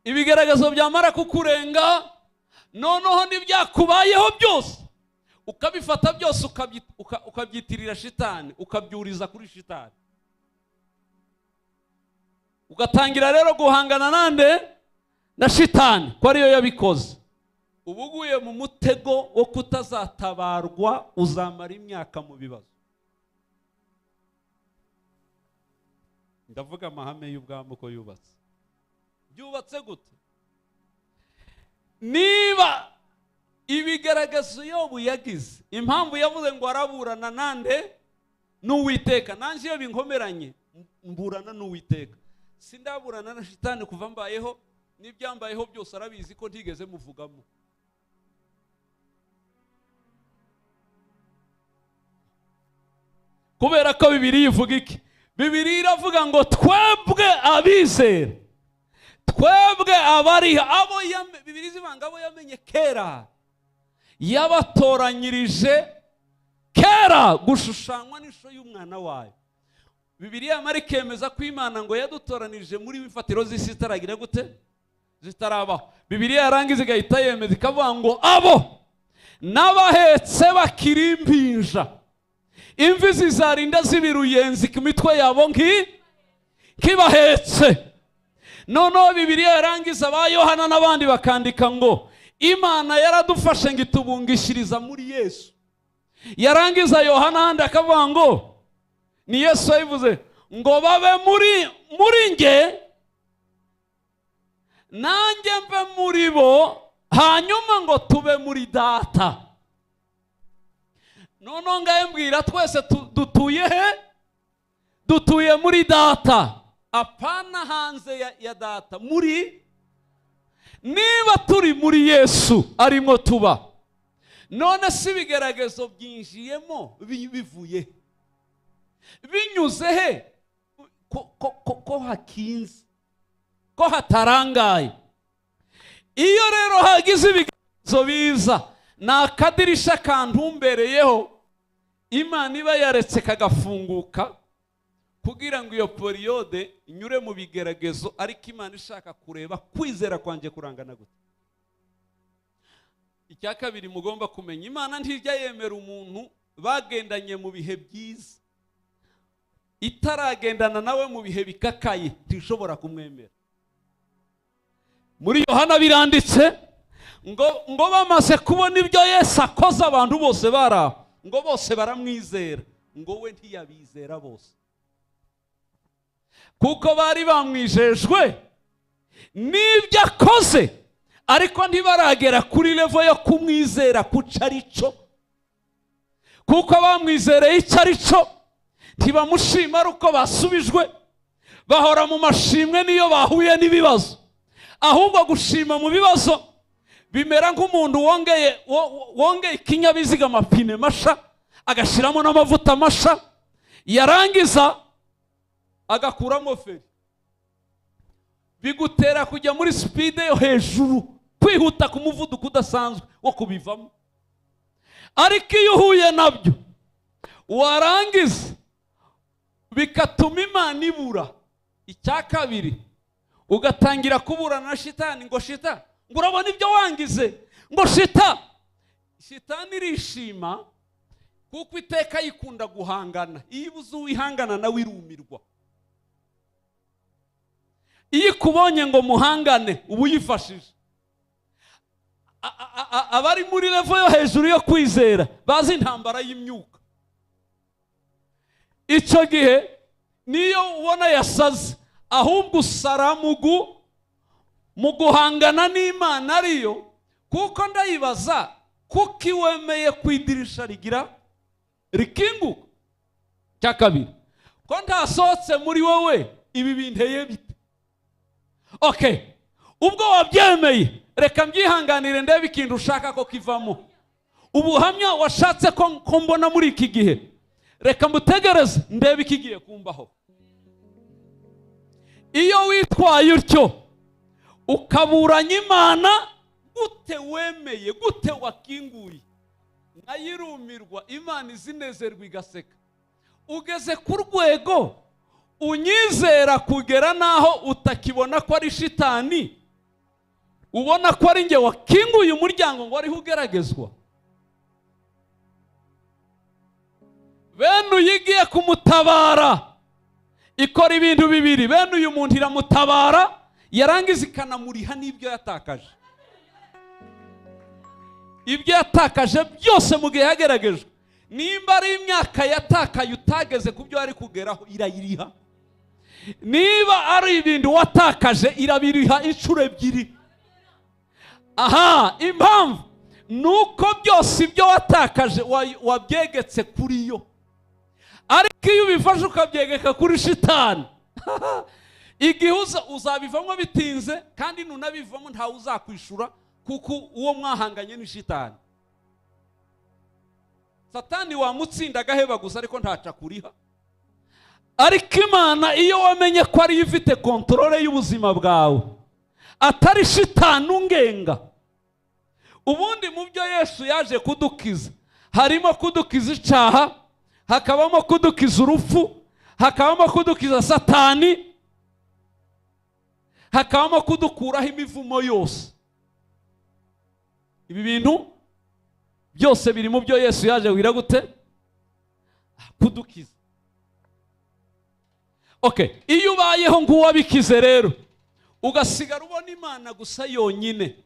A: ibigaragazo byamara kukurenga, noneho n'ibyakubayeho byose ukabifata byose ukabyitirira shitani, ukabyuriza kuri shitani, ugatangira rero guhangana nande? Na shitani, ko ariyo yabikoze. Uba uguye mu mutego wo kutazatabarwa, uzamara imyaka mu bibazo. Ndavuga amahame y'ubwami uko yubatse. Byubatse gute? Niba ibigaragazo Yobu yagize, impamvu yavuze ngo araburana nande? N'Uwiteka. Nanjye iyo binkomeranye mburana n'Uwiteka. Sindaburana na shitani kuva mbayeho, n'ibyambayeho byose arabizi ko ntigeze muvugamo. Kubera ko Bibiliya ivuga iki? Bibiliya iravuga ngo twebwe abizera, twebwe abariha, abo Bibiliya izivanga abo yamenye kera, yabatoranyirije kera gushushanywa n'ishusho y'umwana wayo. Bibiliya yamara ikemeza ko Imana ngo yadutoranirije muri imfatiro z'isi zitaragira gute? Zitarabaho. Bibiliya yarangiza igahita yemeza ikavuga ngo abo n'abahetse bakiri impinja, imvi zizarinda zibiruyenzi ku mitwe yabo nk'ibahetse. Noneho Bibiliya yarangiza ba Yohana n'abandi bakandika ngo Imana yaradufashe ngo itubungishiriza muri Yesu. Yarangiza Yohana ahandi akavuga ngo ni Yesu yabivuze Ngo babe muri nge, nanjye mve muri bo, hanyuma ngo tube muri Data. Noneho ngahe mbwira, twese dutuye he? Dutuye muri Data, apana hanze ya Data. Muri niba turi muri Yesu arimo tuba, none si ibigeragezo byinjiyemo bivuye binyuze he? Ko hakinze, ko hatarangaye. Iyo rero hagize ibigezo biza, ni akadirisha kantumbereyeho Imana iba yaretse kagafunguka kugira ngo iyo période inyure mu bigeragezo, ariko Imana ishaka kureba kwizera kwanjye kurangana gute. Icya kabiri mugomba kumenya, Imana ntijya yemera umuntu bagendanye mu bihe byiza, itaragendana nawe mu bihe bikakaye ntishobora kumwemera. Muri Yohana biranditse ngo bamaze kubona ibyo Yesu akoze, abantu bose bari aho, ngo bose baramwizera, ngo we ntiyabizera bose, kuko bari bamwijejwe n'ibyo akoze, ariko ntibaragera kuri level yo kumwizera kuco ari cyo, kuko bamwizereye icyo ari cyo ntibamushima ari uko basubijwe. Bahora mu mashimwe niyo bahuye n'ibibazo. Ahubwo gushima mu bibazo bimera nk'umuntu wongeye ikinyabiziga amapine masha, agashyiramo n'amavuta masha, yarangiza agakuramo feri. Bigutera kujya muri speed yo hejuru, kwihuta ku muvuduko udasanzwe wo kubivamo. Ariko iyo uhuye nabyo warangiza bigatuma Imana ibura. Icya kabiri, ugatangira kuburana na shitani, ngo shita, ngo urabona ibyo wangize, ngo shita. Shitani irishima kuko iteka yikunda guhangana. Iyo ibuze uwihangana nawe irumirwa. Iyo ikubonye ngo muhangane, uba uyifashije. Abari muri level yo hejuru yo kwizera bazi intambara y'imyuka. Icyo gihe niyo ubona yasaze, ahubwo usara mu guhangana n'Imana ariyo, kuko ndayibaza kuko iwemeye ku idirisha rigira rikinguka. Cya kabiri, ko ntasohotse muri wowe, ibi binteye bite? Okay, ubwo wabyemeye, reka mbyihanganire ndebe ikintu ushaka ko kivamo. Ubuhamya washatse ko mbona muri iki gihe, reka mbutegereze ndebe ikigiye kumbaho. Iyo witwaye utyo ukaburanya Imana, gute wemeye, gute wakinguye, nayirumirwa. Imana izinezerwa igaseka. Ugeze ku rwego unyizera kugera naho utakibona ko ari shitani, ubona ko ari njye wakinguye umuryango ngo ariho ugeragezwa. Bene uyigiye kumutabara ikora ibintu bibiri. Bene uyu muntu iramutabara, yarangiza ikanamuriha n'ibyo yatakaje. Ibyo yatakaje byose mu gihe yageragejwe, nimba ari imyaka yatakaye utageze ku byo ari kugeraho, irayiriha. Niba ari ibintu watakaje, irabiriha inshuro ebyiri. Aha impamvu nuko byose ibyo watakaje wabyegetse kuri yo. Ariko iyo ubifashe ukabyegeka kuri shitani, igihe uzabivamo bitinze, kandi nunabivamo ntawe uzakwishura, kuko uwo mwahanganye ni shitani. Satani wamutsinda agaheba gusa, ariko ntaca kuriha. Ariko Imana iyo wamenye ko ariyo ifite contrôle y'ubuzima bwawe, atari shitani ungenga. Ubundi mu byo Yesu yaje kudukiza harimo kudukiza icyaha, hakabamo kudukiza urupfu, hakabamo kudukiza satani, hakabamo kudukuraho imivumo yose. Ibi bintu byose biri mu byo Yesu yaje kugira gute? Kudukiza. Okay, iyo ubayeho nk'uwabikize rero, ugasigara ubona Imana gusa yonyine,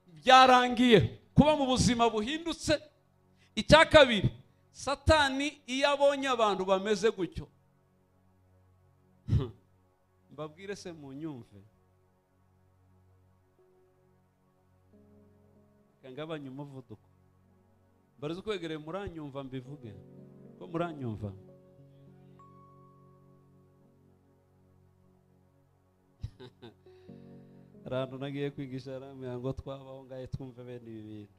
A: byarangiye kuba mu buzima buhindutse. Icya kabiri, satani iyo abonye abantu bameze gutyo Mbabwire se munyumve, ngabanye umuvuduko, mbarize ukwegereye muranyumva, mbivuge ko muranyumva. Ahantu nagiye kwigisha arambwira ngo twabaho ngahe twumve bene ibi bintu,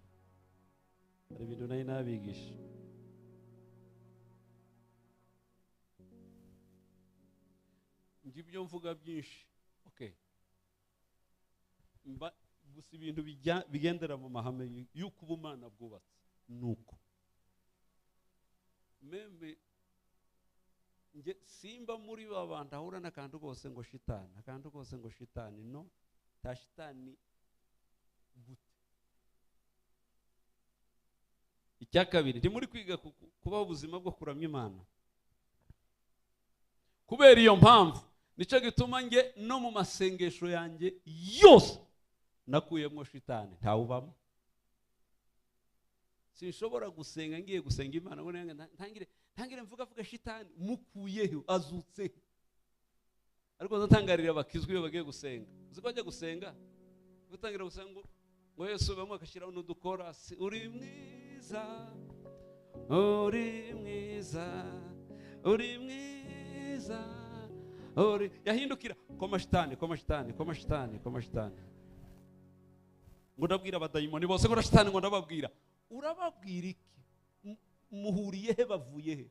A: hari ibintu nari nabigisha. Njye ibyo mvuga byinshi, okay, mba gusa ibintu bigendera mu mahame y'uko ubumana bwubatse nuko membe nge simba muri babandi ahura n'akantu kose ngo shitani, akantu kose ngo shitani, no ta shitani gute. Icya kabiri, ntimuri kwiga kubaho ubuzima bwo kuramya Imana. Kubera iyo mpamvu nicyo gituma nge no mu masengesho yanjye yose nakuyemo shitani, ntawubamo. Sinshobora gusenga ngiye gusenga Imana ngo ntangire mvuga shitani, mukuyeho azutse. Ariko nzatangarira abakizwa iyo bagiye gusenga, uzi ko bajya gusenga gutangira gusenga ngo Yesu bamwe akashyiraho n'udukorasi, uri mwiza, uri mwiza, uri mwiza, uri, yahindukira koma shitani, koma shitani, koma shitani, koma shitani. Ngo ndabwira abadayimoni bose ngo shitani, ngo ndababwira. Urababwira iki? Muhuriye he, bavuye he?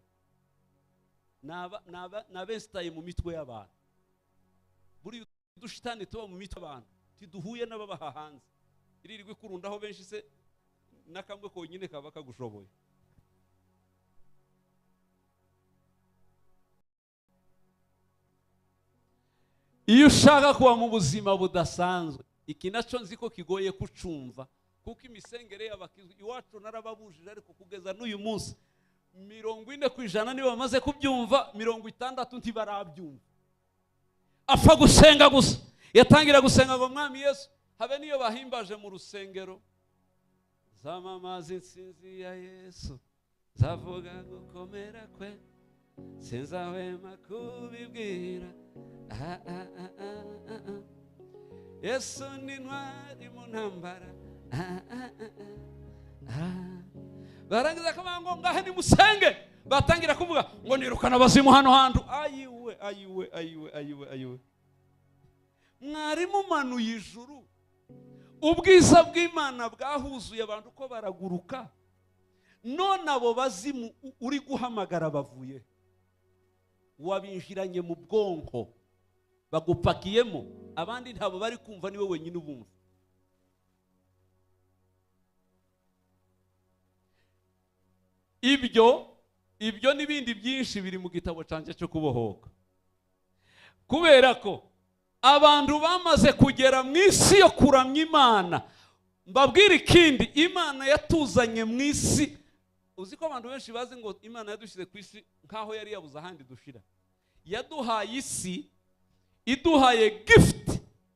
A: Nabesitaye mu mitwe y'abantu. Buri dushitani tuba mu mitwe y'abantu tiduhuye n'ababaha hanze. Iririrwa ikurundaho benshi se nakamwe konyine kaba kagushoboye. Iyo ushaka kuba mu buzima budasanzwe, iki nacyo nzi ko kigoye kucumva, kuko imisengere y'abakizwa iwacu narababujije, ariko kugeza n'uyu munsi 40% nibo bamaze kubyumva, 60 ntibarabyumva. Apfa gusenga gusa, yatangira gusenga ngo Mwami Yesu, habe niyo bahimbaje mu rusengero, zamamaza intsinzi ya Yesu, zavuga gukomera kwe, sinzahwema kubibwira. Yesu ni intwari mu ntambara. Barangiza kuvuga ngo ngahe nimusenge, batangira kuvuga ngo nirukana abazimu hano hantu. Ayiwe, ayiwe, ayiwe, ayiwe, ayiwe. Mwari mumanuye ijuru, ubwiza bw'Imana bwahuzuye abantu ko baraguruka, none abo bazimu uri guhamagara bavuye, wabinjiranye mu bwonko, bagupakiyemo, abandi ntabo bari kumva, niwe wenyine ubumva. Ibyo n'ibindi byinshi biri mu gitabo cyanjye cyo kubohoka. Kubera ko abantu bamaze kugera mu isi yo kuramya Imana, mbabwira ikindi, Imana yatuzanye mu isi. Uzi ko abantu benshi bazi ngo Imana yadushyize ku isi nkaho yari yabuze ahandi dushira. Yaduhaye isi, iduhaye gift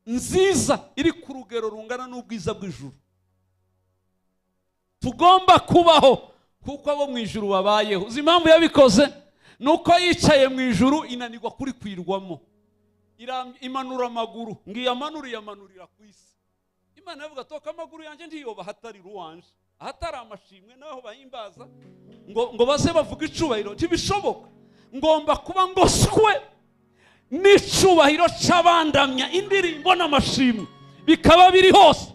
A: nziza iri ku rugero rungana n'ubwiza bw'ijuru. Tugomba kubaho kuko abo mu ijuru babayeho. Uzi impamvu yabikoze? Nuko yicaye mu ijuru inanirwa kuri kwirwamo, imanura amaguru, ngiyamanura iyamanurira ku isi. Imana yavuga toka amaguru yanjye ntiyoba ahatari ruwanje, ahatari amashimwe naho bahimbaza ngo baze bavuga icubahiro, ntibishoboka. Ngomba kuba ngoswe n'icubahiro c'abandamya, indirimbo n'amashimwe bikaba biri hose.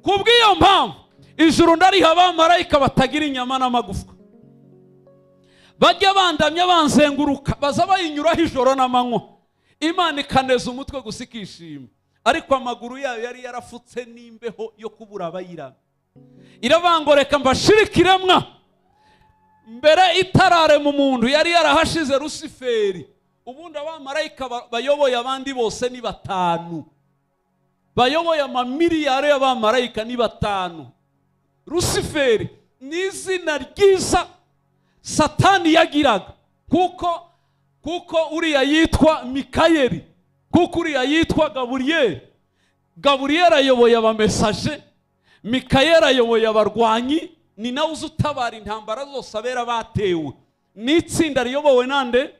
A: Kubw'iyo mpamvu ijuru ndariha abamarayika batagira inyama n'amagufwa, bajya bandamya banzenguruka, baza bayinyuraho ijoro n'amanywa. Imana ikaneza umutwe gusa ikishima, ariko amaguru yayo yari yarafutse n'imbeho yo kubura abayirana. Irabangoreka mbashirikiremwa mbere itarare mu muntu yari yarahashize Rusiferi. Ubundi abamarayika bayoboye abandi bose ni 5, bayoboye amamiliyari y'abamarayika ni 5. Rusiferi ni izina ryiza Satani yagiraga, kuko uriya yitwa Mikayeli, kuko uriya yitwa Gaburiyeli. Gaburiyeli ayoboye abamesaje, Mikayeli ayoboye abarwanyi, ni nawe uzi utabara intambara zose abera batewe. N'itsinda riyobowe nande?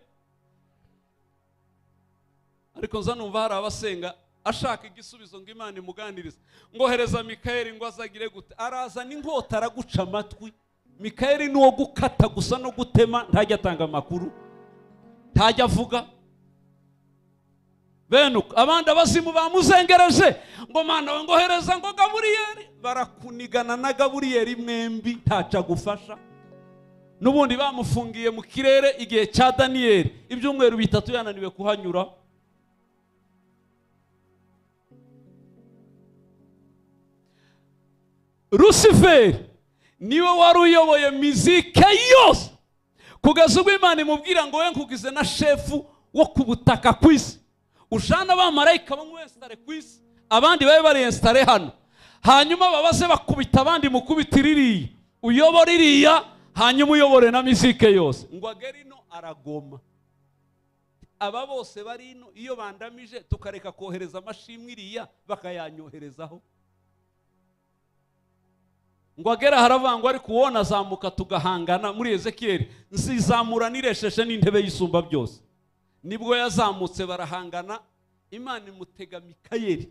A: Ariko nza numva hari abasenga ashaka igisubizo ngo Imana imuganirize, ngohereza Mikayeli ngo azagire gute, arazana inkota araguca amatwi. Mikayeli ni uwo gukata gusa no gutema, ntajya atanga amakuru, ntajya avuga. Benuka abandi abazimu bamuzengereje ngo Mana we ngohereza ngo Gaburiyeli, barakunigana na Gaburiyeli mwembi ntaca gufasha. Nubundi bamufungiye mu kirere igihe cya Daniyeli, ibyumweru bitatu yananiwe kuhanyura. Rusiferi niwe wari uyoboye mizike yose kugeza ubwo Imana imubwira ngo we nkugize na shefu wo ku butaka ku isi, ujana abamarayika bamwe wesitare ku isi, abandi babe bari esitare hano, hanyuma babaze bakubita abandi mukubita iriya, uyobora iriya, hanyuma uyobore na mizike yose. Ngo agere ino aragoma. Aba bose bari ino iyo bandamije tukareka kohereza amashimwe iriya bakayanyoherezaho. Ngo agera haravangwa ariko uwona azamuka tugahangana muri Ezekiel, nzizamura niresheshe n'intebe y'isumba byose. Nibwo yazamutse barahangana, Imana imutega Mikayeli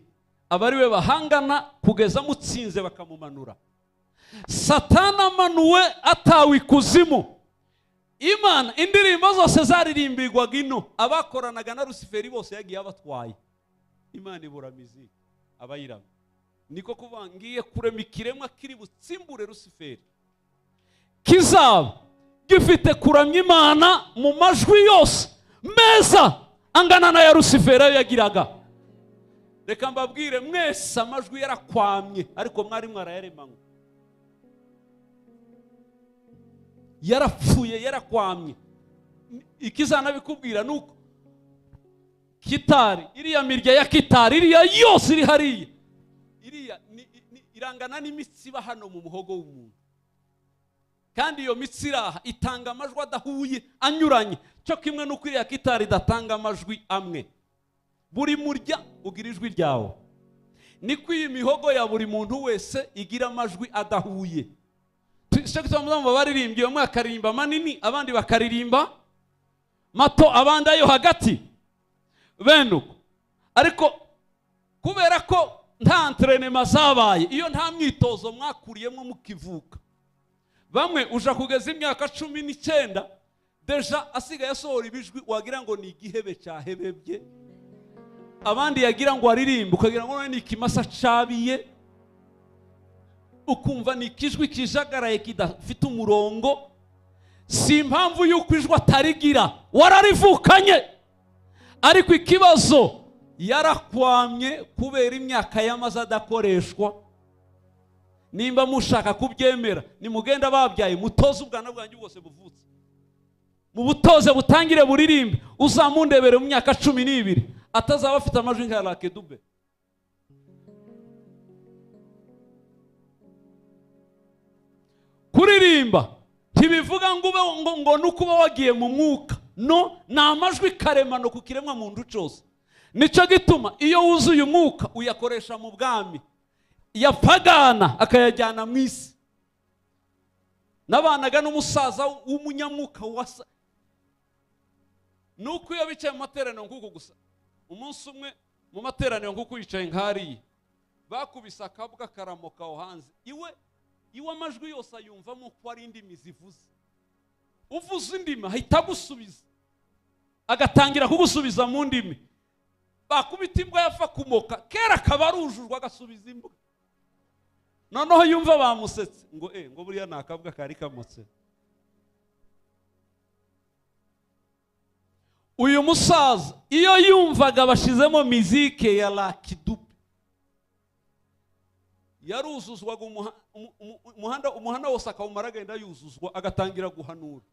A: abari we bahangana kugeza mutsinze bakamumanura. Satana amanuwe atawe ikuzimu. Imana indirimbo zose zaririmbirwaga ino, abakoranaga na Rusiferi bose yagiye abatwaye. Imana ibura miziki abayirama. Niko kuvuga ngiye kurema ikiremwa kiri butsimbure Rusiferi, kizaba gifite kuramya Imana mu majwi yose meza angana na ya Rusiferi ayo yagiraga. Reka mbabwire mwese amajwi yarakwamye, ariko mwari mwarayaremanywe, yarapfuye, yarakwamye. Ikizanabikubwira nuko kitari iriya mirya ya kitari iriya yose iri hariya, iriya irangana n'imitsi iba hano mu muhogo w'umuntu, kandi iyo mitsi iraha itanga amajwi adahuye anyuranye, cyo kimwe nuko iriya kitari idatanga amajwi amwe. Buri murya ugira ijwi ryawo, niko iyi mihogo ya buri muntu wese igira amajwi adahuye. Cyo gituma baririmbye, bamwe bakaririmba manini, abandi bakaririmba mato, abandi ayo hagati benuko. Ariko kubera ko nta entraînement zabaye, iyo nta myitozo mwakuriyemo mukivuka, bamwe uja kugeza imyaka 19 deja asigaye asohora ibijwi wagira ngo ni igihebe cyahebebye, abandi yagira ngo aririmbe ukagira ngo ni ikimasa cabiye, ukumva ni ikijwi kijagaraye kidafite umurongo. Si impamvu yuko ijwi atarigira, wararivukanye, ariko ikibazo yarakwamye kubera imyaka yamaze adakoreshwa. Nimba mushaka kubyemera nimugenda babyaye mutoze ubwana bwanyu bwose buvutse, mubutoze butangire buririmbe, uzamundebere mu myaka 12 atazaba afite amajwi nka Lakedube. Kuririmba ntibivuga ngo ube ngo nukuba wagiye mu mwuka, no ni amajwi karemano ku kiremwa muntu cyose. Nicyo gituma iyo wuzuye umwuka uyakoresha mu bwami, yapagana akayajyana mu isi. Nabanaga n'umusaza w'umunyamwuka wasa nuko iyo bicaye mu materaniro nkuko gusa, umunsi umwe mu materaniro nkuko yicaye nkariye, bakubise akabwa karamoka aho hanze iwe amajwi yose ayumvamo ko ari indimi zivuze. Uvuze indimi ahita agusubiza, agatangira kugusubiza mu ndimi. Bakubita imbwa yapfa kumoka kera akaba arujujwe agasubiza imbwa. Noneho yumva bamusetse ngo ngo buriya ni akabwa kari kamotse. Uyu musaza iyo yumvaga bashizemo mizike ya Lakidupe, yaruzuzwaga umuhanda wose akawumara agenda yuzuzwa, agatangira guhanura,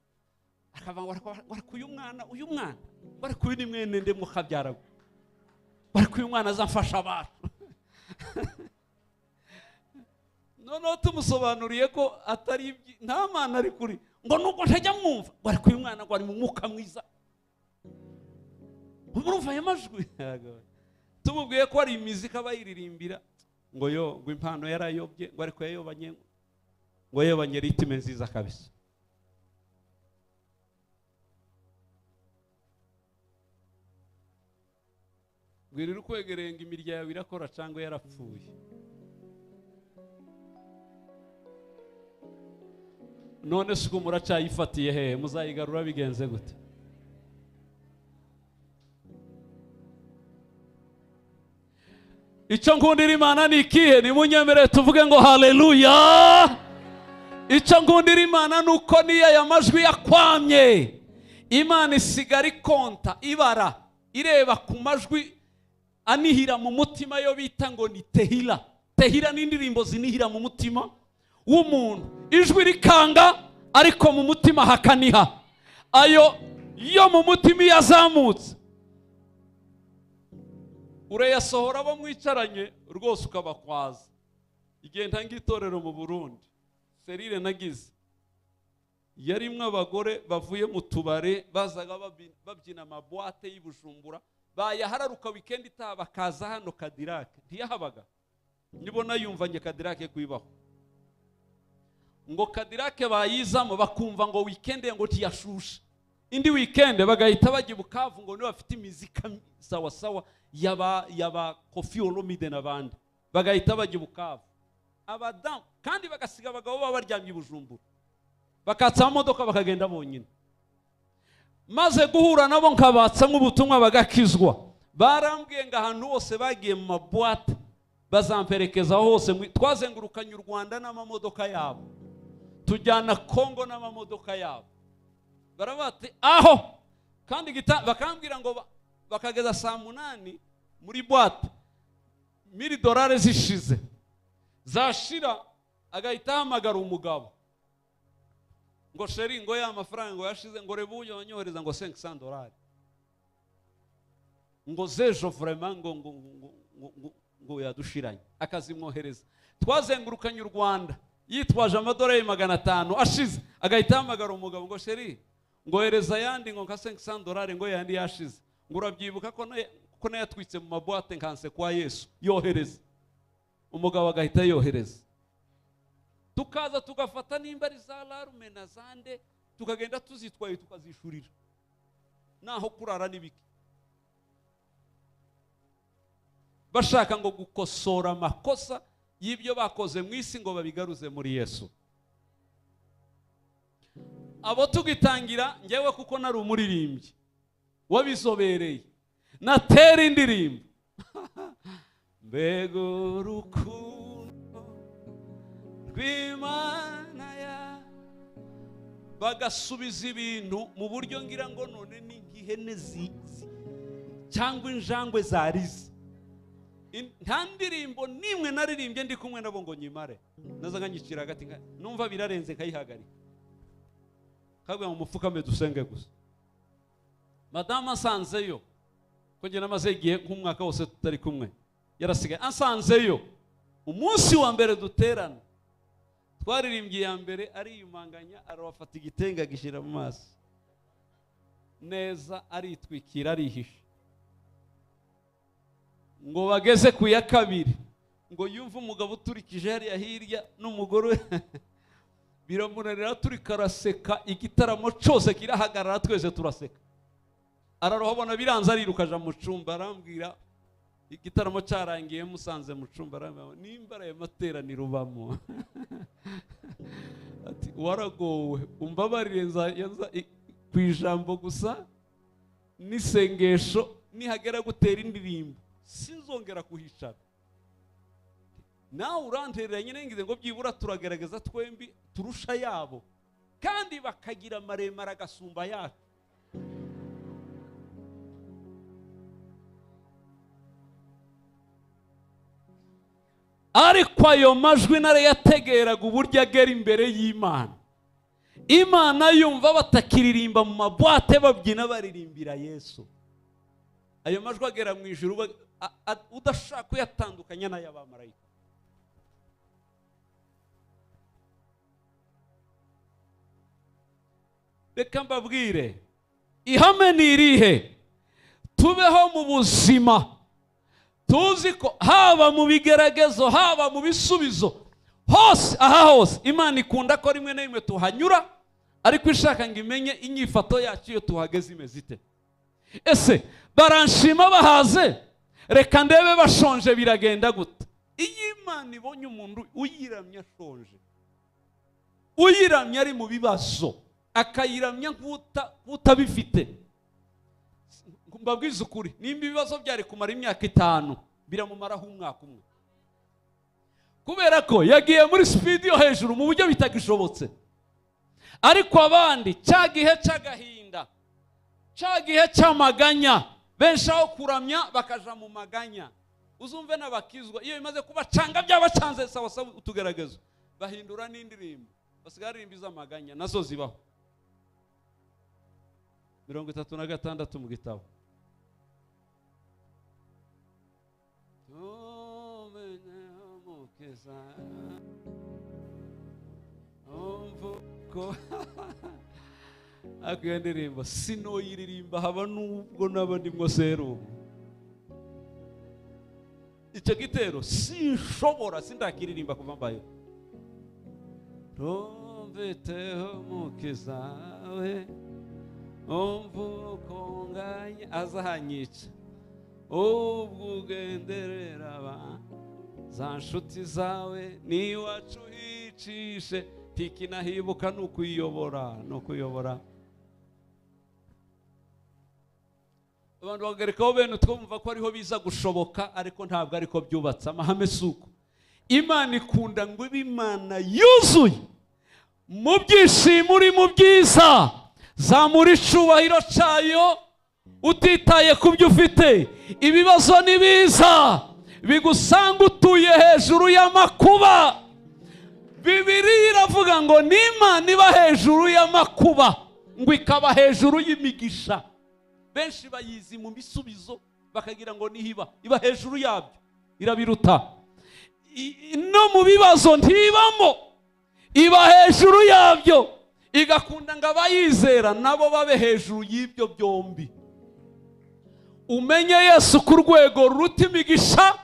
A: akavuga ngo ariko uyu mwana ariko uyu ni mwene nde mukabyara, ariko uyu mwana azamfasha abantu. Noneho tumusobanuriye ko atari nta mana ari kuri, ngo nuko ntajya mwumva, ngo ariko uyu mwana ngo ari mu mwuka mwiza, murumva aya majwi. Tumubwiye ko ari imiziki abayiririmbira, ngo yo ngo impano yarayobye, ngo ariko yayobanye, ngo yayobanye ritime nziza kabisa. Bwirira ukwegereye ngo imirya yawe irakora cyangwa yarapfuye. None se ubwo muracyayifatiye hehe? Muzayigarura bigenze gute? Icyo nkundira Imana ni ikihe? Nimunyemere tuvuge ngo haleluya. Icyo nkundira Imana ni uko niyo aya majwi yakwamye, Imana isigara ikonta, ibara, ireba ku majwi anihira mu mutima, yo bita ngo ni tehila. Tehila ni indirimbo zinihira mu mutima w'umuntu, ijwi rikanga ariko mu mutima hakaniha. Ayo yo mu mutima iyo azamutse urayasohora abo mwicaranye rwose ukabakwaza. Igihe ntanga itorero mu Burundi, serire nagize yarimwe abagore bavuye mu tubare, bazaga babyina amaboate y'Ibujumbura, bayahararuka weekend itaha bakaza hano Kadirake. Ntiyahabaga, nibona yumvanye Kadirake kwibaho, ngo Kadirake bayizamo bakumva ngo weekend ngo tiyashushe, indi weekend bagahita bajya Bukavu ngo niba bafite imizika sawa sawa yaba Koffi Olomide n'abandi, bagahita bajya Bukavu. Abadamu kandi bagasiga abagabo baba baryamye i Bujumbura, bakatsa amamodoka bakagenda bonyine. Maze guhura nabo nkabatsamo ubutumwa bagakizwa. Barambwiye ngo ahantu hose bagiye mu maboate bazamperekeza hose. Twazengurukanye u Rwanda n'amamodoka yabo, tujyana Kongo n'amamodoka yabo. Barabati aho kandi bakambwira ngo bakageza saa 8 muri boate, $1,000 zishize, zashira agahita ahamagara umugabo ngo sheri, ngo ya mafaranga ngo yashize, ngo reba uyu wanyohereza ngo $500, ngo zejo vraiment ngo ngo ngo ngo yadushiranye, akazimwohereza. Twazengurukanye u Rwanda yitwaje $500 ashize, agahita ahamagara umugabo ngo sheri, ngohereza yandi ngo nka $500 ngo yandi yashize, ngo urabyibuka ko nayatwitse mu maboate nkanse kwa Yesu, yohereza. Umugabo agahita yohereza. Tukaza tugafata nimba ari za larume na zande, tukagenda tuzitwaye tukazishurira naho kurara n'ibiki. Bashaka ngo gukosora amakosa y'ibyo bakoze mu isi ngo babigaruze muri Yesu. Abo tugitangira, njyewe kuko nari umuririmbyi wabizobereye, natera indirimbo mbega urukundo rw'Imana ya, bagasubiza ibintu mu buryo ngira ngo none ni nk'ihene cyangwa injangwe zarize. Nta ndirimbo nimwe naririmbye ndi kumwe nabo ngo nyimare, nazaga nyicira hagati numva birarenze nkayihagarika, kabwa mu mufukame dusenge gusa. Madame asanzeyo, ko njye namaze igihe nk'umwaka wose tutari kumwe, yarasigaye ansanzeyo. Umunsi wa mbere duterana twaririmbye ya mbere, ariyumanganya arabafata igitenge agishyira mu maso neza, aritwikira arihisha, ngo bageze ku ya kabiri ngo yumve umugabo uturikije hariya hirya n'umugore biramunanira, turikaraseka, igitaramo cyose kirahagarara, twese turaseka. Ararohabona biranze, ariruka aja mu cumba, arambwira igitaramo cyarangiye musanze mu cumba, arambwira nimba araye materaniro ubamo ati waragowe, umbabarire nza ku ijambo gusa n'isengesho, nihagera gutera indirimbo sinzongera kuhicara. Nawe uranterera nyine ngize ngo byibura turagerageza twembi turusha yabo, kandi bakagira maremare agasumba yacu. Ariko ayo majwi narayategeraga uburyo agera imbere y'Imana. Imana yumva batakiririmba mu maboate babyina baririmbira Yesu. Ayo majwi agera mu ijuru udashaka kuyatandukanya n'ay'abamarayika. Reka mbabwire ihame ni irihe? Tubeho mu buzima tuzi ko haba mu bigeragezo, haba mu bisubizo, hose aha hose Imana ikunda ko rimwe na rimwe tuhanyura, ariko ishaka ngo imenye inyifato yacu iyo tuhageze imeze ite. Ese baranshima bahaze, Reka ndebe bashonje biragenda gute. Iyo Imana ibonye umuntu uyiramya ashonje, uyiramya ari mu bibazo, akayiramya nk'utabifite, mbabwiza ukuri, nimba ibibazo byari kumara imyaka 5 biramumaraho umwaka umwe, kubera ko yagiye muri speed yo hejuru mu buryo bitagishobotse. Ariko abandi cya gihe cy'agahinda, cya gihe cy'amaganya, benshi aho kuramya bakaja mu maganya. Uzumve n'abakizwa iyo bimaze kubacanga byabacanze sawa sawa utugaragazo, bahindura n'indirimbo, basigaye aririmba iz'amaganya, nazo zibaho. 36 mu gitabo. Ariko iyo ndirimbo sinoyiririmba haba nubwo naba ndimwo serumu. Icyo gitero sinshobora, sindakiririmba kuva mbayo. Rumviteho mukiza we, umvuko nganya azahanyica, ubwo ugenderera ba za nshuti zawe, niwacu hicishe tikinahibuka nukuyobora, nukuyobora. Abantu bagarikaho bene twumva ko ariho biza gushoboka, ariko ntabwo ariko byubatse. Amahame suko Imana ikunda ngo ibe Imana yuzuye mu byishimo, uri mu byiza, zamura icubahiro cyayo utitaye ku byo ufite. Ibibazo nibiza bigusanga utuye hejuru y'amakuba. Bibiliya iravuga ngo n'Imana iba hejuru y'amakuba, ngo ikaba hejuru y'imigisha. Benshi bayizi mu bisubizo bakagira ngo nihiba, iba hejuru yabyo, irabiruta. No mu bibazo ntibamo, iba hejuru yabyo, igakunda ngo abayizera nabo babe hejuru y'ibyo byombi. Umenye Yesu ku rwego ruruta imigisha,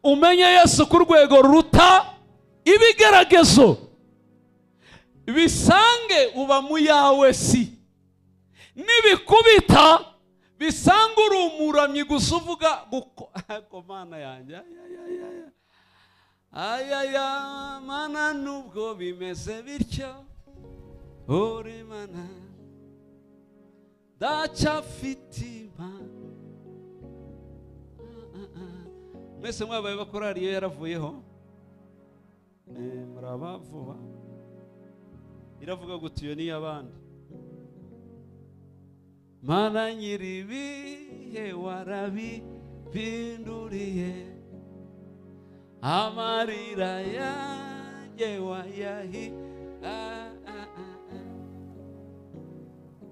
A: umenye Yesu ku rwego ruruta ibigeragezo, bisange uba mu yawe si nibikubita, bisange uri umuramyi gusa uvuga guko Mana yanjye, ayaya Mana, nubwo bimeze bityo uri Mana, ndacyafite Imana. Mwese mwabaye bakorari iyo yaravuyeho, muraba vuba. Iravuga guti iyo ni abandi. Mana nyiribihe warabipinduriye, amarira yanjye wayahi.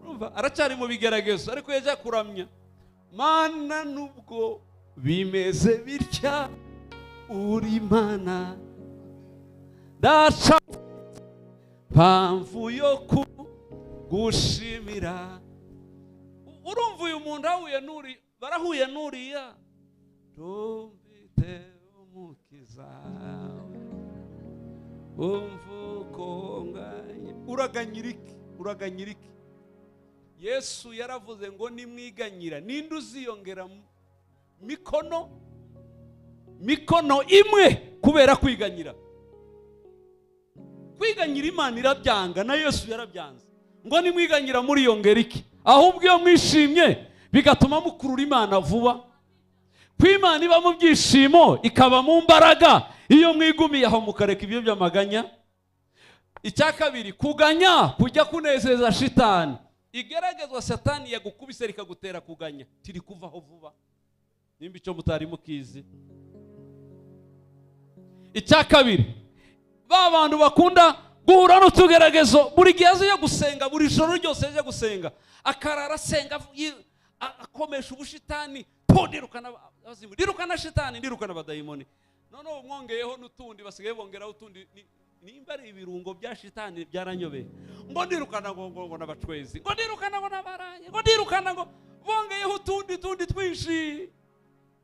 A: Urumva aracyari mu bigeragezo, ariko yajya kuramya Mana nubwo bimeze bitya uri Mana, ndaca mpamvu yo kugushimira. Urumva uyu muntu ahuye nuri, barahuye nuriya, rumvite umukiza umvuko nganye. Uraganyira iki? Uraganyira iki? Yesu yaravuze ngo nimwiganyira, ninde uziyongera mikono imwe kubera kwiganyira? Kwiganyira Imana irabyanga, na Yesu yarabyanze. Ngo nimwiganyira muriyongera iki? Ahubwo iyo mwishimye bigatuma mukurura Imana vuba. Ko Imana iba mu byishimo ikaba mu mbaraga, iyo mwigumiye aho mukareka ibyo by'amaganya. Icya kabiri, kuganya kujya kunezeza shitani. Igeragezwa satani yagukubise rikagutera kuganya, tiri kuvaho vuba, nimba icyo mutari mukizi. Icya kabiri, ba bantu bakunda guhura n'utugeragezo, buri gihe aje gusenga, buri joro ryose aje gusenga, akarara asenga akomesha ubushitani, ndirukana abazimu, ndirukana shitani, ndirukana abadayimoni. Noneho mwongeyeho n'utundi, basigaye bongeraho utundi, nimba ari ibirungo bya shitani byaranyobeye. Ngo ndirukana ngo ngo n'abacwezi, ngo ndirukana ngo n'abaranye, ngo ndirukana ngo, bongeyeho utundi twinshi.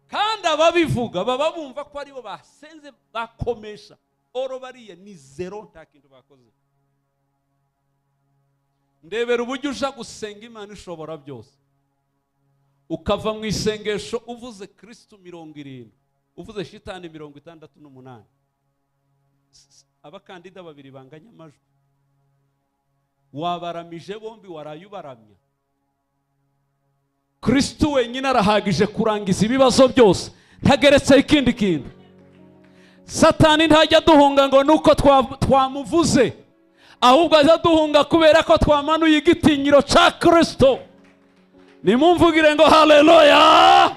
A: Kandi ababivuga baba bumva ko aribo basenze bakomesha, oro bariya ni zero, nta kintu bakoze. Ndebera uburyo uja gusenga Imana ishobora byose, Ukava mu isengesho uvuze Kristo 70, uvuze shitani 68. Abakandida babiri banganya amajwi, wabaramije bombi, waraye ubaramya. Kristo wenyine arahagije kurangiza ibibazo byose, ntageretseho ikindi kintu. Satani ntajya aduhunga ngo nuko twamuvuze, ahubwo ajya aduhunga kubera ko twamanuye igitinyiro cya Kristo. Nimumvugire ngo haleluya.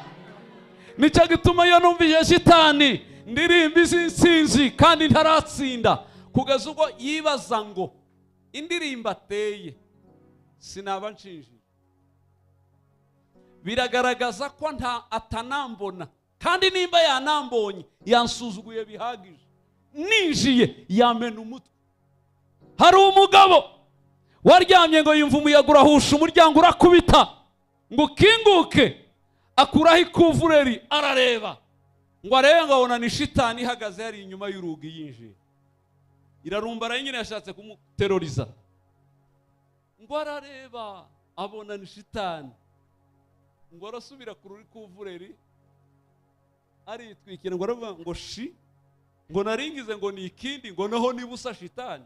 A: Nicyo gituma iyo numvise shitani ndirimba izi nsinzi kandi ntaratsinda, kugeza ubwo yibaza ngo indirimbo ateye sinaba nshinjiye. Biragaragaza ko nta atanambona, kandi nimba yanambonye yansuzuguye bihagije, ninjiye yamena umutwe. Hari umugabo waryamye ngo yumva umuyaga urahusha, umuryango urakubita ngo ukinguke, akuraho ikuvureri arareba, ngo arebe ngo abona ni shitani ihagaze hari inyuma y'urugi yinjiye, irarumbara nyine yashatse kumuteroriza. Ngo arareba abona ni shitani, ngo arasubira kuri kuvureri aritwikira, ngo aravuga ngo shi, ngo naringize ngo ni ikindi, ngo naho nibusa shitani.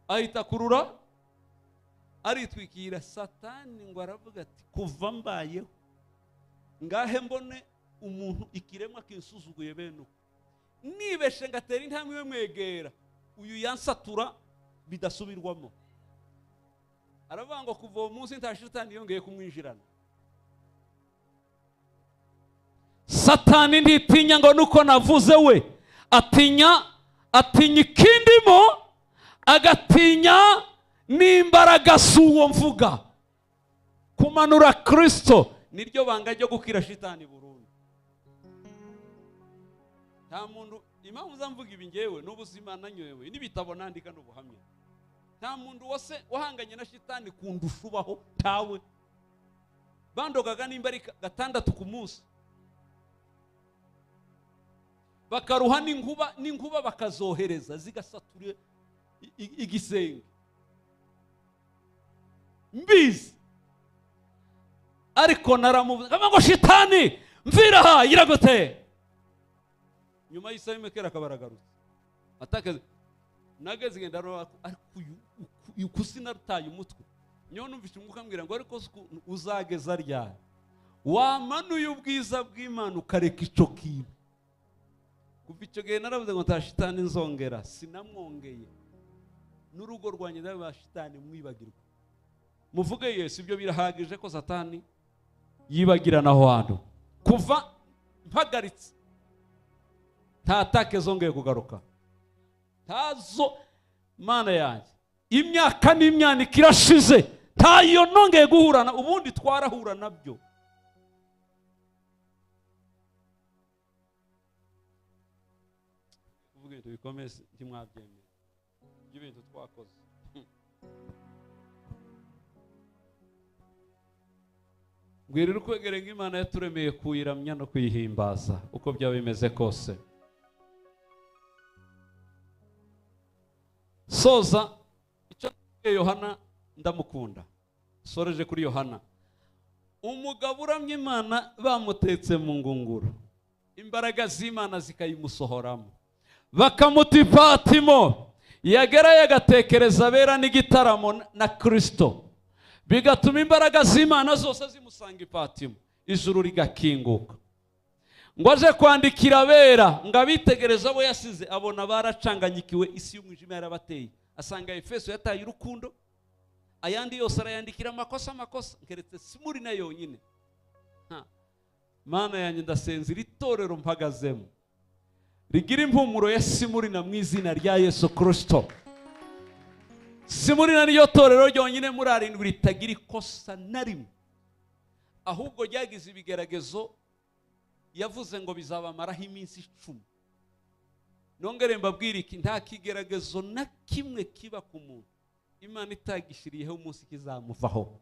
A: Ahita kurura aritwikira. Satani ngo aravuga ati kuva mbayeho ngahe mbone umuntu ikiremwa kinsuzuguye bene uko, nibeshe ngatera intambwe mwegera uyu yansatura bidasubirwamo. Aravuga ngo kuva uwo munsi nta shitani yongeye kumwinjirana. Satani ntitinya ngo nuko navuze we, atinya ikindimo, agatinya n'imbaraga z'uwo mvuga. Kumanura Kristo niryo banga ryo gukira shitani burundu. Nta muntu, impamvu uzamvuga ibi ngewe n'ubuzima nanyoyewe n'ibitabo nandika n'ubuhamya, nta muntu wose wahanganye na shitani kundusha ubaho, tawe. Bandogaga nimba ari 6 ku munsi, bakaruha n'inkuba, n'inkuba bakazohereza zigasatura igisenge mbizi. Ariko naramuvuze ngo shitani mvira aha iragute. Nyuma y'isaha imwe kera kabaragarutse atakaze nageze ngenda ariko uyu kusinarutaye umutwe. Nyo numvise umwuka ambwira ngo ariko uzageza ryari wamanuye ubwiza bw'Imana ukareka ico kintu. Kuva icyo gihe naravuze ngo nta shitani nzongera, sinamwongeye n'urugo rwanjye ndaba shitani mwibagirwa. Muvuge Yesu, ibyo birahagije ko satani yibagirana aho hantu. Kuva mpagaritse nta atake zongeye kugaruka, ntazo. Mana yanjye, imyaka n'imyaniko irashize ntayo nongeye guhurana, ubundi twarahura nabyo. Kuvuga ibintu bikomeye ntimwabyemera, ibintu twakoze. Mbwirira ukwegere ngo Imana yaturemeye kuyiramya no kuyihimbaza uko byaba bimeze kose. Soza icyo Yohana ndamukunda, soreje kuri Yohana. Umugabo uramye Imana bamutetse mu ngunguru, imbaraga z'Imana zikayimusohoramo, bakamuta ipatimo, yagera yagatekereza abera n'igitaramo na Kristo, bigatuma imbaraga z'Imana zose zimusanga ipatimo, ijuru rigakinguka. Ngo aje kwandikira abera, ngo abitegereza abo yasize, abona baracanganyikiwe, isi y'umwijima yarabateye. Asanga Efeso yataye urukundo, ayandi yose arayandikira amakosa amakosa, nkeretse Simurina yonyine. Mana yanjye ndasenza iri torero mpagazemo rigira impumuro ya Simurina mu izina rya Yesu Kristo. Simurina niyo torero ryonyine muri arindwi ritagira ikosa na rimwe, ahubwo ryagize ibigeragezo. Yavuze ngo bizabamaraho iminsi 10. Nongere mbabwire iki, nta kigeragezo na kimwe kiba ku muntu Imana itagishiriyeho umunsi kizamuvaho.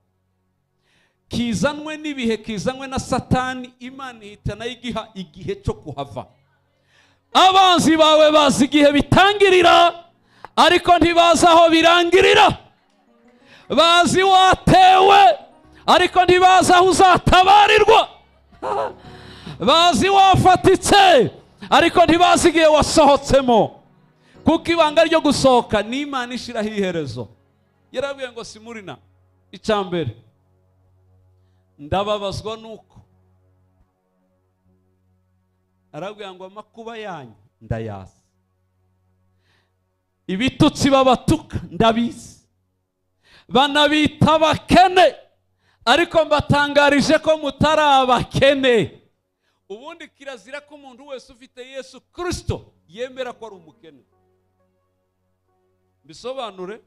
A: Kizanwe n'ibihe, kizanwe na Satani, Imana ihita nayo igiha igihe cyo kuhava. Abanzi bawe bazi igihe bitangirira, ariko ntibazi aho birangirira. Bazi watewe, ariko ntibazi aho uzatabarirwa. Bazi wafatitse, ariko ntibazi igihe wasohotsemo, kuko ibanga ryo gusohoka ni Imana ishyiraho iherezo. Yarabwiye ngo Simurina, icya mbere ndababazwa nuko arabwira ngo amakuba yanyu ndayazi, ibitutsi babatuka ndabizi, banabita abakene, ariko mbatangarije ko mutari abakene. Ubundi kirazira ko umuntu wese ufite Yesu Kristo yemera ko ari umukene. Bisobanure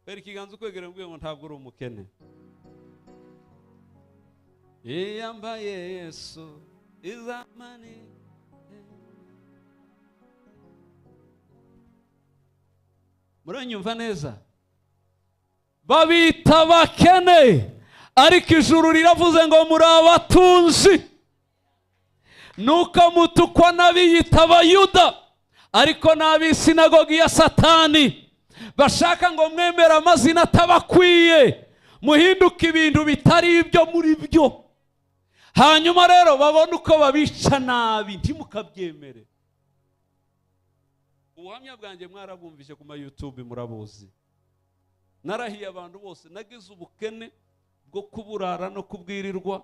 A: beri ikiganza ukwegera ngo ntabwo uri umukene. Iyambaye Yesu izamani. Muranyumva neza? Babita abakene, ariko ijuru riravuze ngo muri abatunzi. Nuko mutukwa n'abiyita abayuda, ariko n'ab'isinagogi ya Satani, bashaka ngo mwemere amazina atabakwiye, muhinduke ibintu bitari ibyo muri byo, hanyuma rero babone uko babica nabi, ntimukabyemere. Ubuhamya bwanjye mwarabumvise ku ma YouTube, murabuzi. Narahiye abantu bose, nagize ubukene bwo kuburara no kubwirirwa,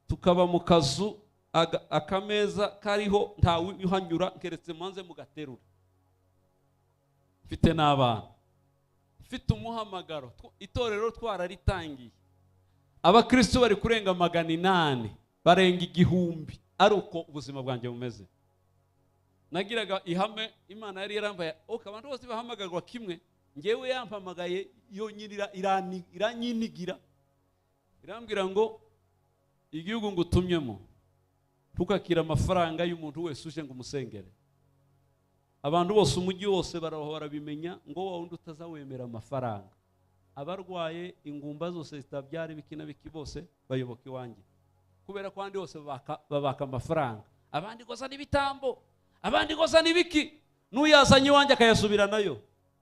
A: tukaba mu kazu akameza kariho ntawe uhanyura keretse manze mugaterura. Mfite n'abana, mfite umuhamagaro, itorero twararitangiye, abakristo bari kurenga 800, barenga 1000, ari uko ubuzima bwanjye bumeze. Nagiraga ihame Imana yari yarambaye, ok, abantu bose bahamagarwa kimwe, ngewe yampamagaye yonyine iranyinigira, irambwira ngo igihugu ngutumyemo ntukakira amafaranga y'umuntu wese uje ngo umusengere. Abantu bose umujyi wose barabimenya ngo wa wundi utazawemera amafaranga, abarwaye ingumba zose zitabyara ibiki na biki bose bayoboka iwanjye, kubera ko abandi bose babaka amafaranga, abandi goza n'ibitambo, abandi goza n'ibiki, n'uyazanye iwanjye akayasubira nayo.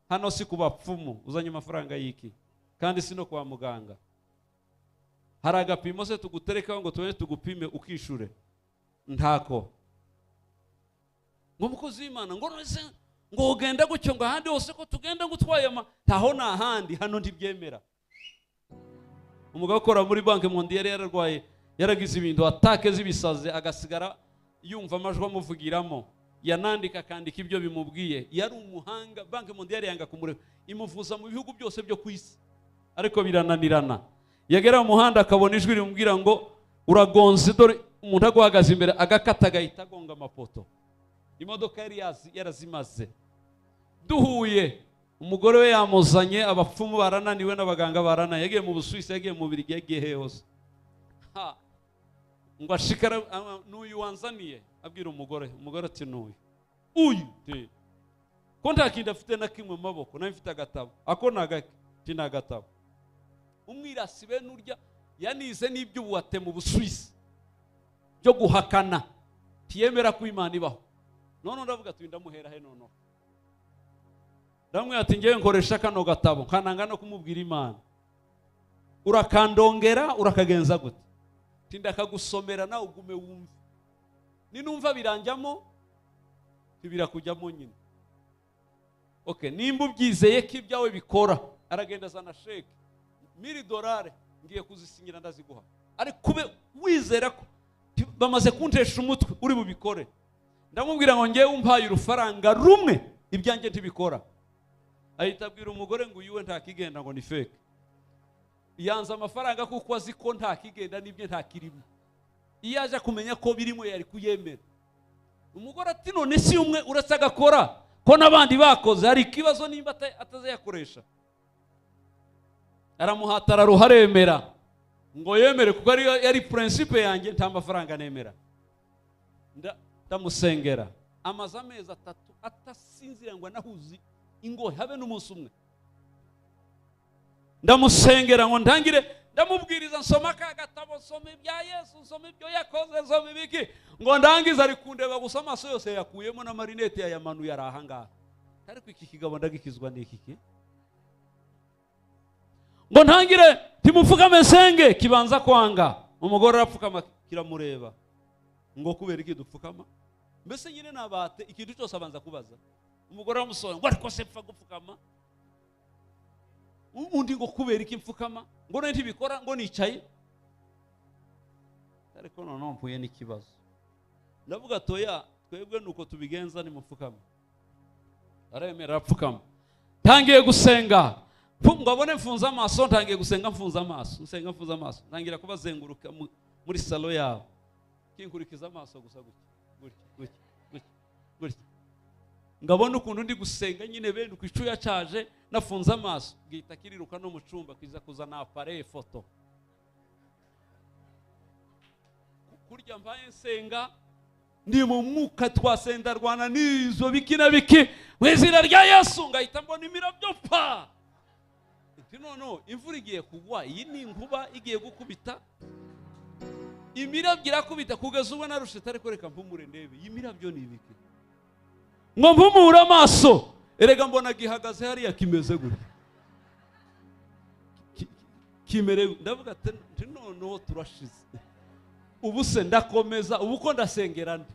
A: Hano si ku bapfumu uzanye amafaranga y'iki, kandi si no kwa muganga. Hari agapimo se tuguterekaho ngo tubone tugupime ukishure? Ntako. Ngo mukozi w'Imana ngo nose ngo ugenda gutyo ngo ahandi hose ko tugenda ngo utwaye ntaho nahandi, hano ntibyemera. Umugabo ukora muri banki mondiale yararwaye, yaragize ibintu atake z'ibisazi, agasigara yumva amajwi amuvugiramo, yanandika akandika ibyo bimubwiye. Yari umuhanga, banki mondiale yanga kumureba, imuvuza mu bihugu byose byo ku isi, ariko birananirana. Yagera mu muhanda akabona ijwi rimubwira ngo uragonze, dore umuntu aguhagaze imbere, agakata agahita agonga amapoto. Imodoka yari yarazimaze. Duhuye umugore we yamuzanye, abapfumu barananiwe n'abaganga barananiwe, yagiye mu Busuwisi, yagiye mu Bubiligi, yagiye he hose. Ngo ashikara n'uyu wanzaniye, abwira umugore, umugore ati n'uyu uyu ko nta kindi afite na kimwe mu maboko, nawe mfite agatabo, ako ni agake, ni agatabo. Umwirasi bene urya yanize n'iby'ubuwate mu Busuwisi byo guhakana, ntiyemera ko Imana ibaho. None ndavuga ati ndamuhera he? Noneho ndamubwira ati ngewe nkoresha kano gatabo, nkananga no kumubwira Imana. Urakandongera urakagenza gute? Ndakagusomera nawe ugume wumve, ninumva biranjyamo birakujyamo nyine. Okay, nimba ubyizeye ko ibyawe bikora, aragenda azana sheke $1,000 ngiye kuzisinyira ndaziguha, ariko kube wizera ko bamaze kuntesha umutwe uri bubikore. Ndamubwira ngo ngewe umpaye urufaranga rumwe ibyanjye ntibikora. Ahita abwira umugore ngo uyuwe ntakigenda, ngo ni fake. Yanze amafaranga kuko azi ko ntakigenda n'ibye ntakirimo. Iyo aje kumenya ko birimo yari kuyemera. Umugore ati none si umwe uretse agakora ko n'abandi bakoze, hari ikibazo nimba atazayakoresha. Aramuhatara ruharemera ngo yemere, kuko yari principe yanjye, nta mafaranga nemera. Ndamusengera amaze amezi 3 atasinzira ngo anahuzi ingohe habe n'umunsi umwe. Ndamusengera ngo ntangire, ndamubwiriza, nsoma ka gatabo, nsoma ibya Yesu, nsoma ibyo yakoze, nsoma ibiki, ngo ndangize ari kundeba gusa amaso yose yakuyemo na marinete yayamanuye ari aha ngaha. Ariko iki kigabo ndagikizwa n'iki ki? Ngo ntangire Timupfukame senge, kibanza kwanga. Umugore arapfukama, kiramureba ngo kubera iki dupfukama? Mbese nyine nabate ikintu cyose abanza kubaza. Umugore aramusora ngo ariko se pfa gupfukama? Undi ngo kubera iki mfukama? Ngo none ntibikora, ngo nicaye. Ariko noneho mpuye n'ikibazo. Ndavuga toya, twebwe nuko tubigenza ni mupfukama. Aremera arapfukama. Tangiye gusenga. Ngo abone mfunze amaso, ntangiye gusenga mfunze amaso, nsenga mfunze amaso. Ntangira kubazenguruka muri salo yabo. Kinkurikiza amaso gusa gutya, gutya, gutya, gutya, gutya. Ngabona ukuntu ndi gusenga nyine bene uko icuya cyaje nafunze amaso, gihita kiriruka no mu cyumba kiza kuzana appareil photo. Kurya mbaye nsenga ndi mu mwuka twasendarwana n'izo biki na biki mu izina rya Yesu, ngahita mbona imirabyo pa. Nti nono imvura igiye kugwa, iyi ni inkuba igiye gukubita. Imirabyo irakubita kugeza ubwo narushe ariko reka mpumure ndebe iyi mirabyo ni ibiki. Ngo mpumure amaso, erega mbona gihagaze hariya kimeze gutya. Kimere, ndavuga ati noneho turashize. Ubu se ndakomeza, ubu ko ndasengera nde?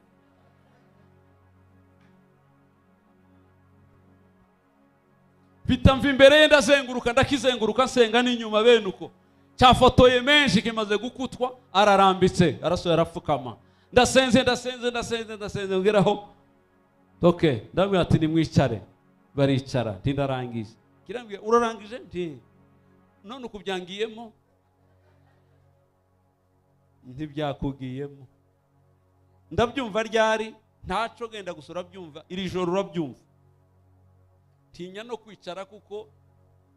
A: Mpita mva imbere ye ndazenguruka, ndakizenguruka nsenga n'inyuma bene uko. Cyafotoye menshi kimaze gukutwa, ararambitse, arasoya arapfukama. Ndasenze, ndasenze, ndasenze, ndasenze ngeraho. Okay, ndabwira ati nimwicare. Baricara, nti ndarangije. Kirambwira urarangije? Nti none ukubyangiyemo? Ntibyakugiyemo. Ndabyumva ryari? Ntaco genda gusura byumva, iri joro urabyumva. Tinya no kwicara kuko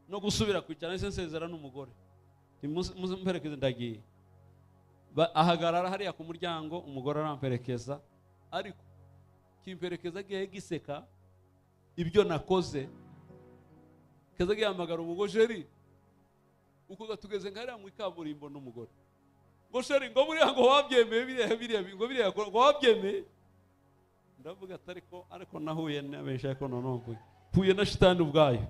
A: no gusubira kwicara nse nsezera n'umugore. Mperekeze ndagiye. Ahagarara hariya ku muryango, umugore aramperekeza, ariko kimperekeza agiye giseka ibyo nakoze. Kaza gihamagara umugojeri uko gatugeze nkariya mu ikaburimbo n'umugore. Ngo sheri ngo buriya ngo wabyemeye biriya biriya ngo biriya ngo wabyemeye. Ndavuga atariko ariko nahuye n'abenshi ariko noneho mpuye na shitani ubwayo.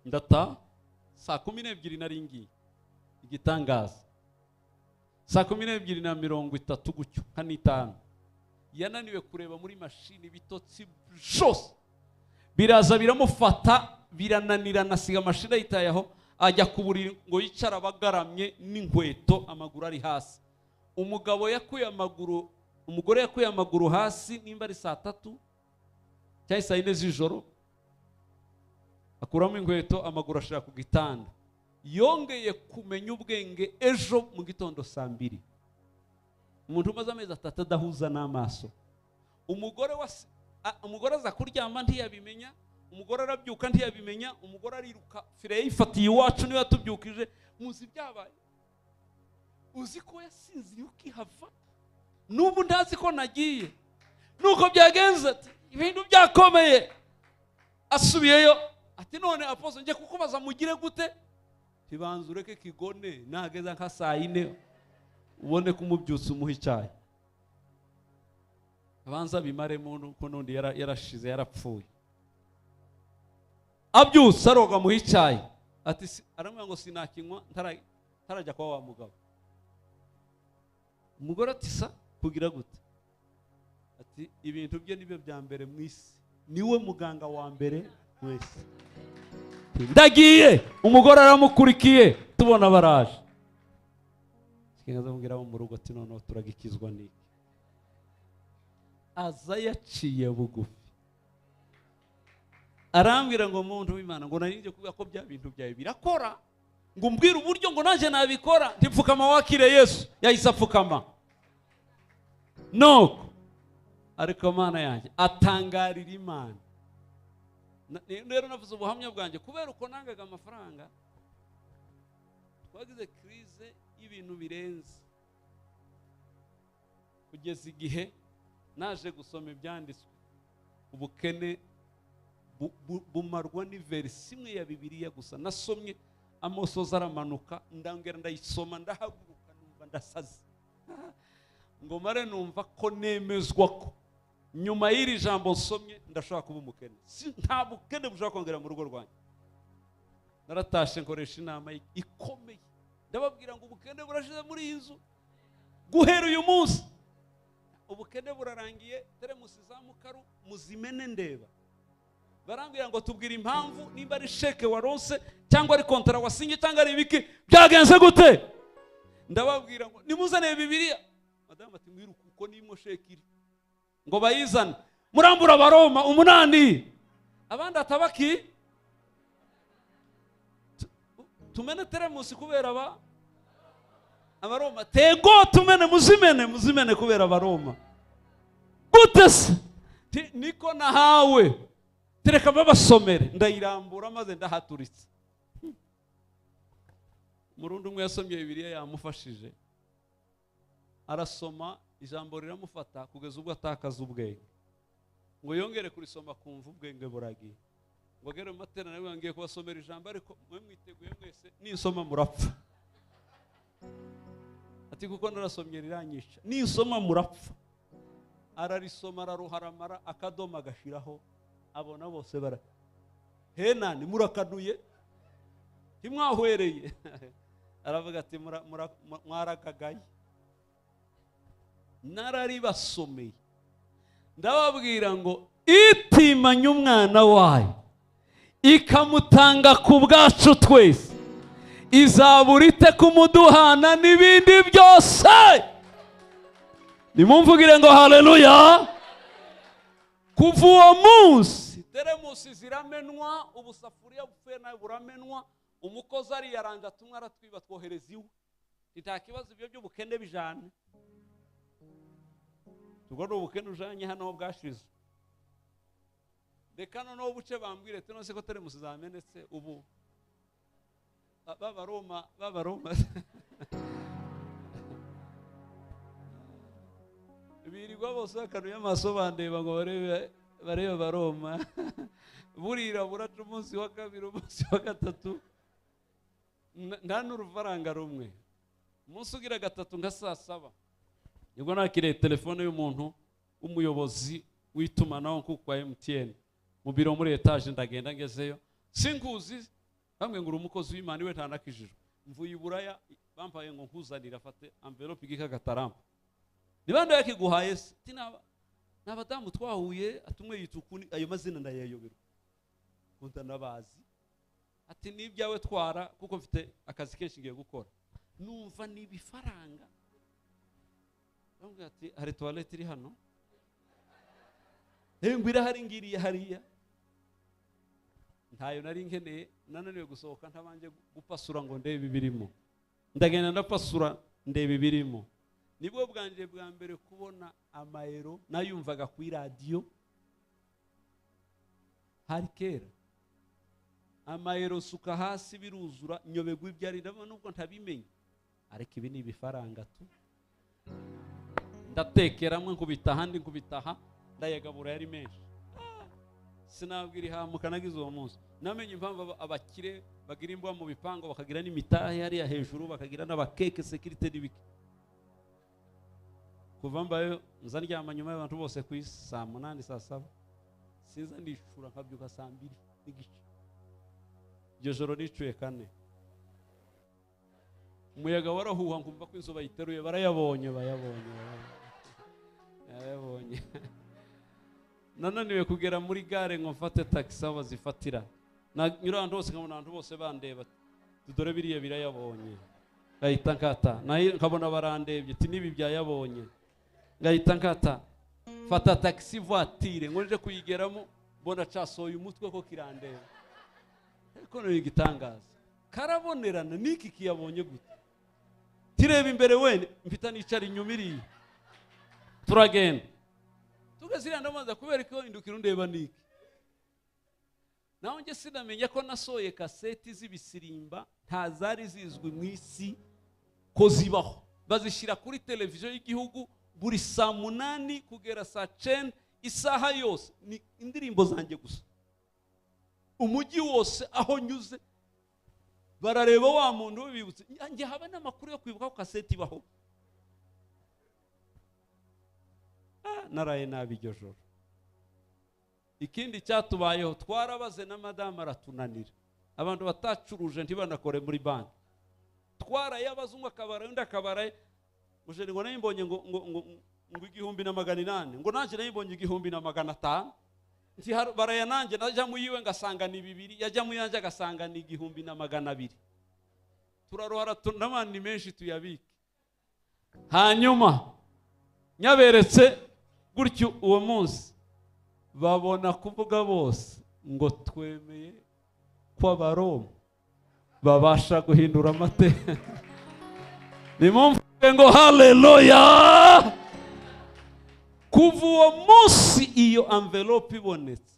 A: Ndata saa 12 nari ngiye igitangaza. Saa 12:30 gutyo nka n'itanu. Yananiwe kureba muri mashini ibitotsi byose biraza biramufata birananirana, asiga mashini ayitayeho ajya ku buriri ngo yicara abagaramye n'inkweto amaguru ari hasi. Umugabo yakuye amaguru, umugore yakuye amaguru hasi nimba ari saa 3 cyangwa saa 4 z'ijoro, akuramo inkweto amaguru ashira ku gitanda. Yongeye kumenya ubwenge ejo mu gitondo saa 2. Umuntu umaze amezi 3 adahuza n'amaso. Umugore aza kuryama ntiyabimenya, umugore arabyuka ntiyabimenya, umugore ariruka fire yifatiye iwacu niwe yatubyukije. Muzi byabaye? Uzi ko yasinziriye ukihava? N'ubu ndazi ko nagiye. Nuko byagenze ati ibintu byakomeye. Asubiyeyo ati none apostle nje kukubaza mugire gute? Tibanza ureke kigone nageza nka saa 4 ubone kumubyutsa umuha icyayi. Abanza bimaremo nuko nundi yarashize yarapfuye. Abyutsa aroga muha icyayi. Ati aramubwira ngo sinakinywa ntarajya kwa wa mugabo. Umugore ati sa kugira gute? Ati ibintu bye nibyo bya mbere mu isi. Niwe muganga wa mbere wese. Ndagiye. Umugore aramukurikiye tubona baraje. Kingaza mubwira mu rugo ati noneho turagikizwa niki. Aza yaciye bugufi. Arambwira ngo muntu w'Imana ngo nari ngiye kuvuga ko bya bintu byawe birakora, ngo umbwire uburyo ngo naje nabikora. Ntipfukama wakire Yesu. Yahise apfukama. Nuko ariko Mana yanjye atangarira Imana. Rero navuze ubuhamya bwanjye kubera uko nangaga amafaranga. Twagize crise y'ibintu birenze kugeza igihe naje gusoma ibyanditswe. Ubukene bumarwa n'iverisi imwe ya Bibiliya gusa. Nasomye amosozi aramanuka, ndangera ndayisoma ndahaguruka numva ndasaze. Ngo mare numva ko nemezwa ko nyuma y'iri jambo nsomye ndashobora kuba umukene. Nta bukene bushobora kongera mu rugo rwanjye. Naratashe nkoresha inama ikomeye, ndababwira ngo ubukene burashize muri iyi nzu guhera uyu munsi, ubukene burarangiye. Teremusi za mukaru muzimene ndeba. Barambwira ngo tubwire impamvu, nimba ari chèque waronse cyangwa ari kontara wasinye cyangwa ari ibiki, byagenze gute? Ndababwira ngo nimuzane Bibiliya. Madamu ati mwiruka uko nimo chèque iri, ngo bayizane. Murambura Abaroma 8, abandi atabaki tumene teremusi kubera Abaroma. Tego tumene, muzimene, muzimene kubera Abaroma. Gute se? Niko nahawe, tereka babasomere. Ndayirambura maze ndahaturitse. Murundi umwe yasomye Bibiliya yamufashije, arasoma ijambo riramufata kugeza ubwo atakaza ubwenge, ngo yongere kurisoma kumva ubwenge buragiye. Ngo agere mu materaniro ngiye kubasomera ijambo, ariko mwe mwiteguye mwese, ninsoma murapfa. Ati kuko narasomye riranyisha, ninsoma murapfa. Ararisoma araruharamara, akadomo agashiraho, abona bose bara henani murakaduye ntimwahwereye. Aravuga ati mwarakagaye. Nararibasomeye ndababwira ngo itimanye umwana wayo ikamutanga ku bwacu twese, izabura ite kumuduhana n'ibindi byose? Nimumvugire ngo haleluya. Kuva uwo munsi teremusi ziramenwa, ubusafuriya bupfuye nawe buramenwa. Umukozi ariyaranja tumwe aratwiba twohereza iwe, nta kibazo ibyo by'ubukene bijane. Ubwo ni ubukene ujanye hano bwashize. Reka noneho buce bambwire tunose ko teremusi zamenetse ubu b'Abaroma birirwa bose bakanuye amaso bandeba ngo barebe Abaroma. Burira buraca umunsi wa kabiri, umunsi wa gatatu, nta n'urufaranga rumwe. Umunsi ugira gatatu nka saa 7 nibwo nakiriye telefone y'umuntu w'umuyobozi w'itumanaho kuko kwa MTN mu biro muri etage. Ndagenda ngezeyo sinkuzi, bamwe ngo uri umukozi w'Imana iwe ntanakijijwe. Mvuye iburaya bampaye ngo nkuzanire, afate envelope igikagatarampa. Nibanda yakiguhaye se? N'abadamu twahuye atumwe yitukuni, ayo mazina ndayayoberwa kunta nabazi. Ati nibyawe twara kuko mfite akazi kenshi ngiye gukora. Numva nibifaranga. Bamwe ati hari toilette iri hano, ngwira hari ngiriye hariya. Ntayo nari nkeneye, nananiwe gusohoka ntabanje gupasura ngo ndebe ibirimo. Ndagenda ndapasura ndebe ibirimo. Nibwo bwanje bwa mbere kubona amayero nayumvaga ku radio hari kera. Amayero suka hasi biruzura, nyobegwa ibyari ndabona nubwo ntabimenye, ariko ibi ni ibifaranga tu. Ndatekeramwe nkubita ahandi nkubita aha, ndayagabura yari menshi. Sinabwira ihamuka nagize uwo munsi. Namenye impamvu abakire bagira imbwa mu bipango, bakagira n'imitahe hariya hejuru, bakagira n'abakeke security n'ibiki. Kuva mbayo nza ndyama nyuma y'abantu bose ku isi saa 8 saa 7, sinza ndicura nkabyuka saa 2:15. Iryo joro nicuye 4. Umuyaga warahuha nkumva ko inzu bayiteruye, barayabonye bayabonye bayabonye. Nananiwe kugera muri gare ngo mfate taxi aho bazifatira. Nanyura ahantu hose nkabona abantu bose bandeba, dore biriya birayabonye. Ngahita nkata, nkabona barandebye ati nibi byayabonye. Ngahita nkata, fata taxi voiture ngo nje kuyigeramo, mbona casoye umutwe ko kirandeba. Ariko ni igitangaza, karabonerana niki kiyabonye gute? Tireba imbere wene, mpita nicara inyuma iriya. Turagenda tugeze iriya ndabanza kubera ko indukira undeba niki. Naho nge sinamenya ko nasoye kaseti z'ibisirimba ntazari zizwi mu isi ko zibaho. Bazishyira kuri televiziyo y'igihugu buri saa 8 kugera saa 9, isaha yose ni indirimbo zanjye gusa. Umujyi wose aho nyuze barareba wa muntu bibutse. Nge haba n'amakuru yo kwibuka ko kaseti ibaho. Naraye nabi iryo joro. Ikindi cyatubayeho twarabaze na madamu aratunanira. Abantu batacuruje ntibanakore muri banki. Twaraye abazungu akabara undi akabara. Mujeri ngo nayimbonye ngo ngo ngo ngo 1800, ngo nanje nayimbonye 1500. Nti baraya nanjye najya mu yiwe ngasanga ni 2, yajya mu yanje agasanga ni 1200. Turarohara n'amani menshi tuyabike. Hanyuma nyaberetse gutyo uwo munsi babona kuvuga bose ngo twemeye ko Abaroma babasha guhindura amateka. Nimumvuge ngo haleluya. Kuva uwo munsi iyo envelope ibonetse,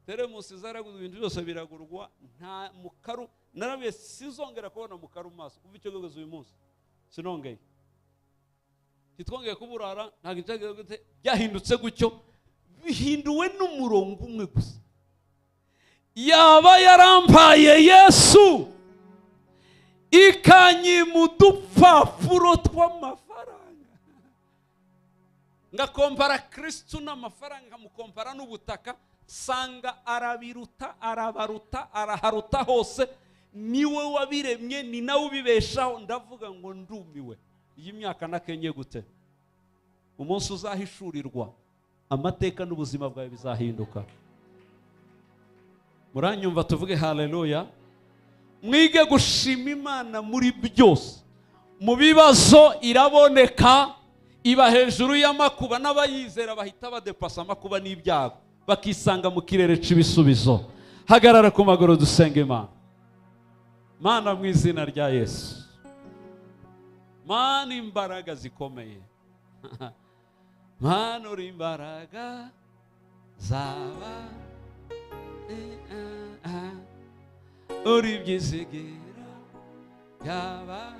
A: teremusi zaraguzwe, ibintu byose biragurwa, nta mukaru narabiye sizongera kubona mukaru maso. Kuva icyo kugeza uyu munsi sinongeye, ntitwongeye kuburara, ntabwo byahindutse gutyo, bihinduwe n'umurongo umwe gusa. Yaba yarampaye Yesu ikanyima udupapuro tw'amafaranga, ngakompara Kristo n'amafaranga, nkamukompara n'ubutaka, sanga arabiruta, arabaruta, araharuta hose. Niwe wabiremye, ni nawe ubibeshaho. Ndavuga ngo ndumiwe, iyi myaka nakenye gute? Umunsi uzahishurirwa amateka n'ubuzima bwawe bizahinduka. Muranyumva tuvuge haleluya. Mwige gushima Imana muri byose. Mu bibazo iraboneka, iba hejuru y'amakuba, n'abayizera bahita badepasa amakuba n'ibyago, bakisanga mu kirere c'ibisubizo. Hagarara ku maguru dusenge Imana. Mana, mu izina rya Yesu, Mana imbaraga zikomeye, Mana uri imbaraga zaba, uri ibyizigira byaba.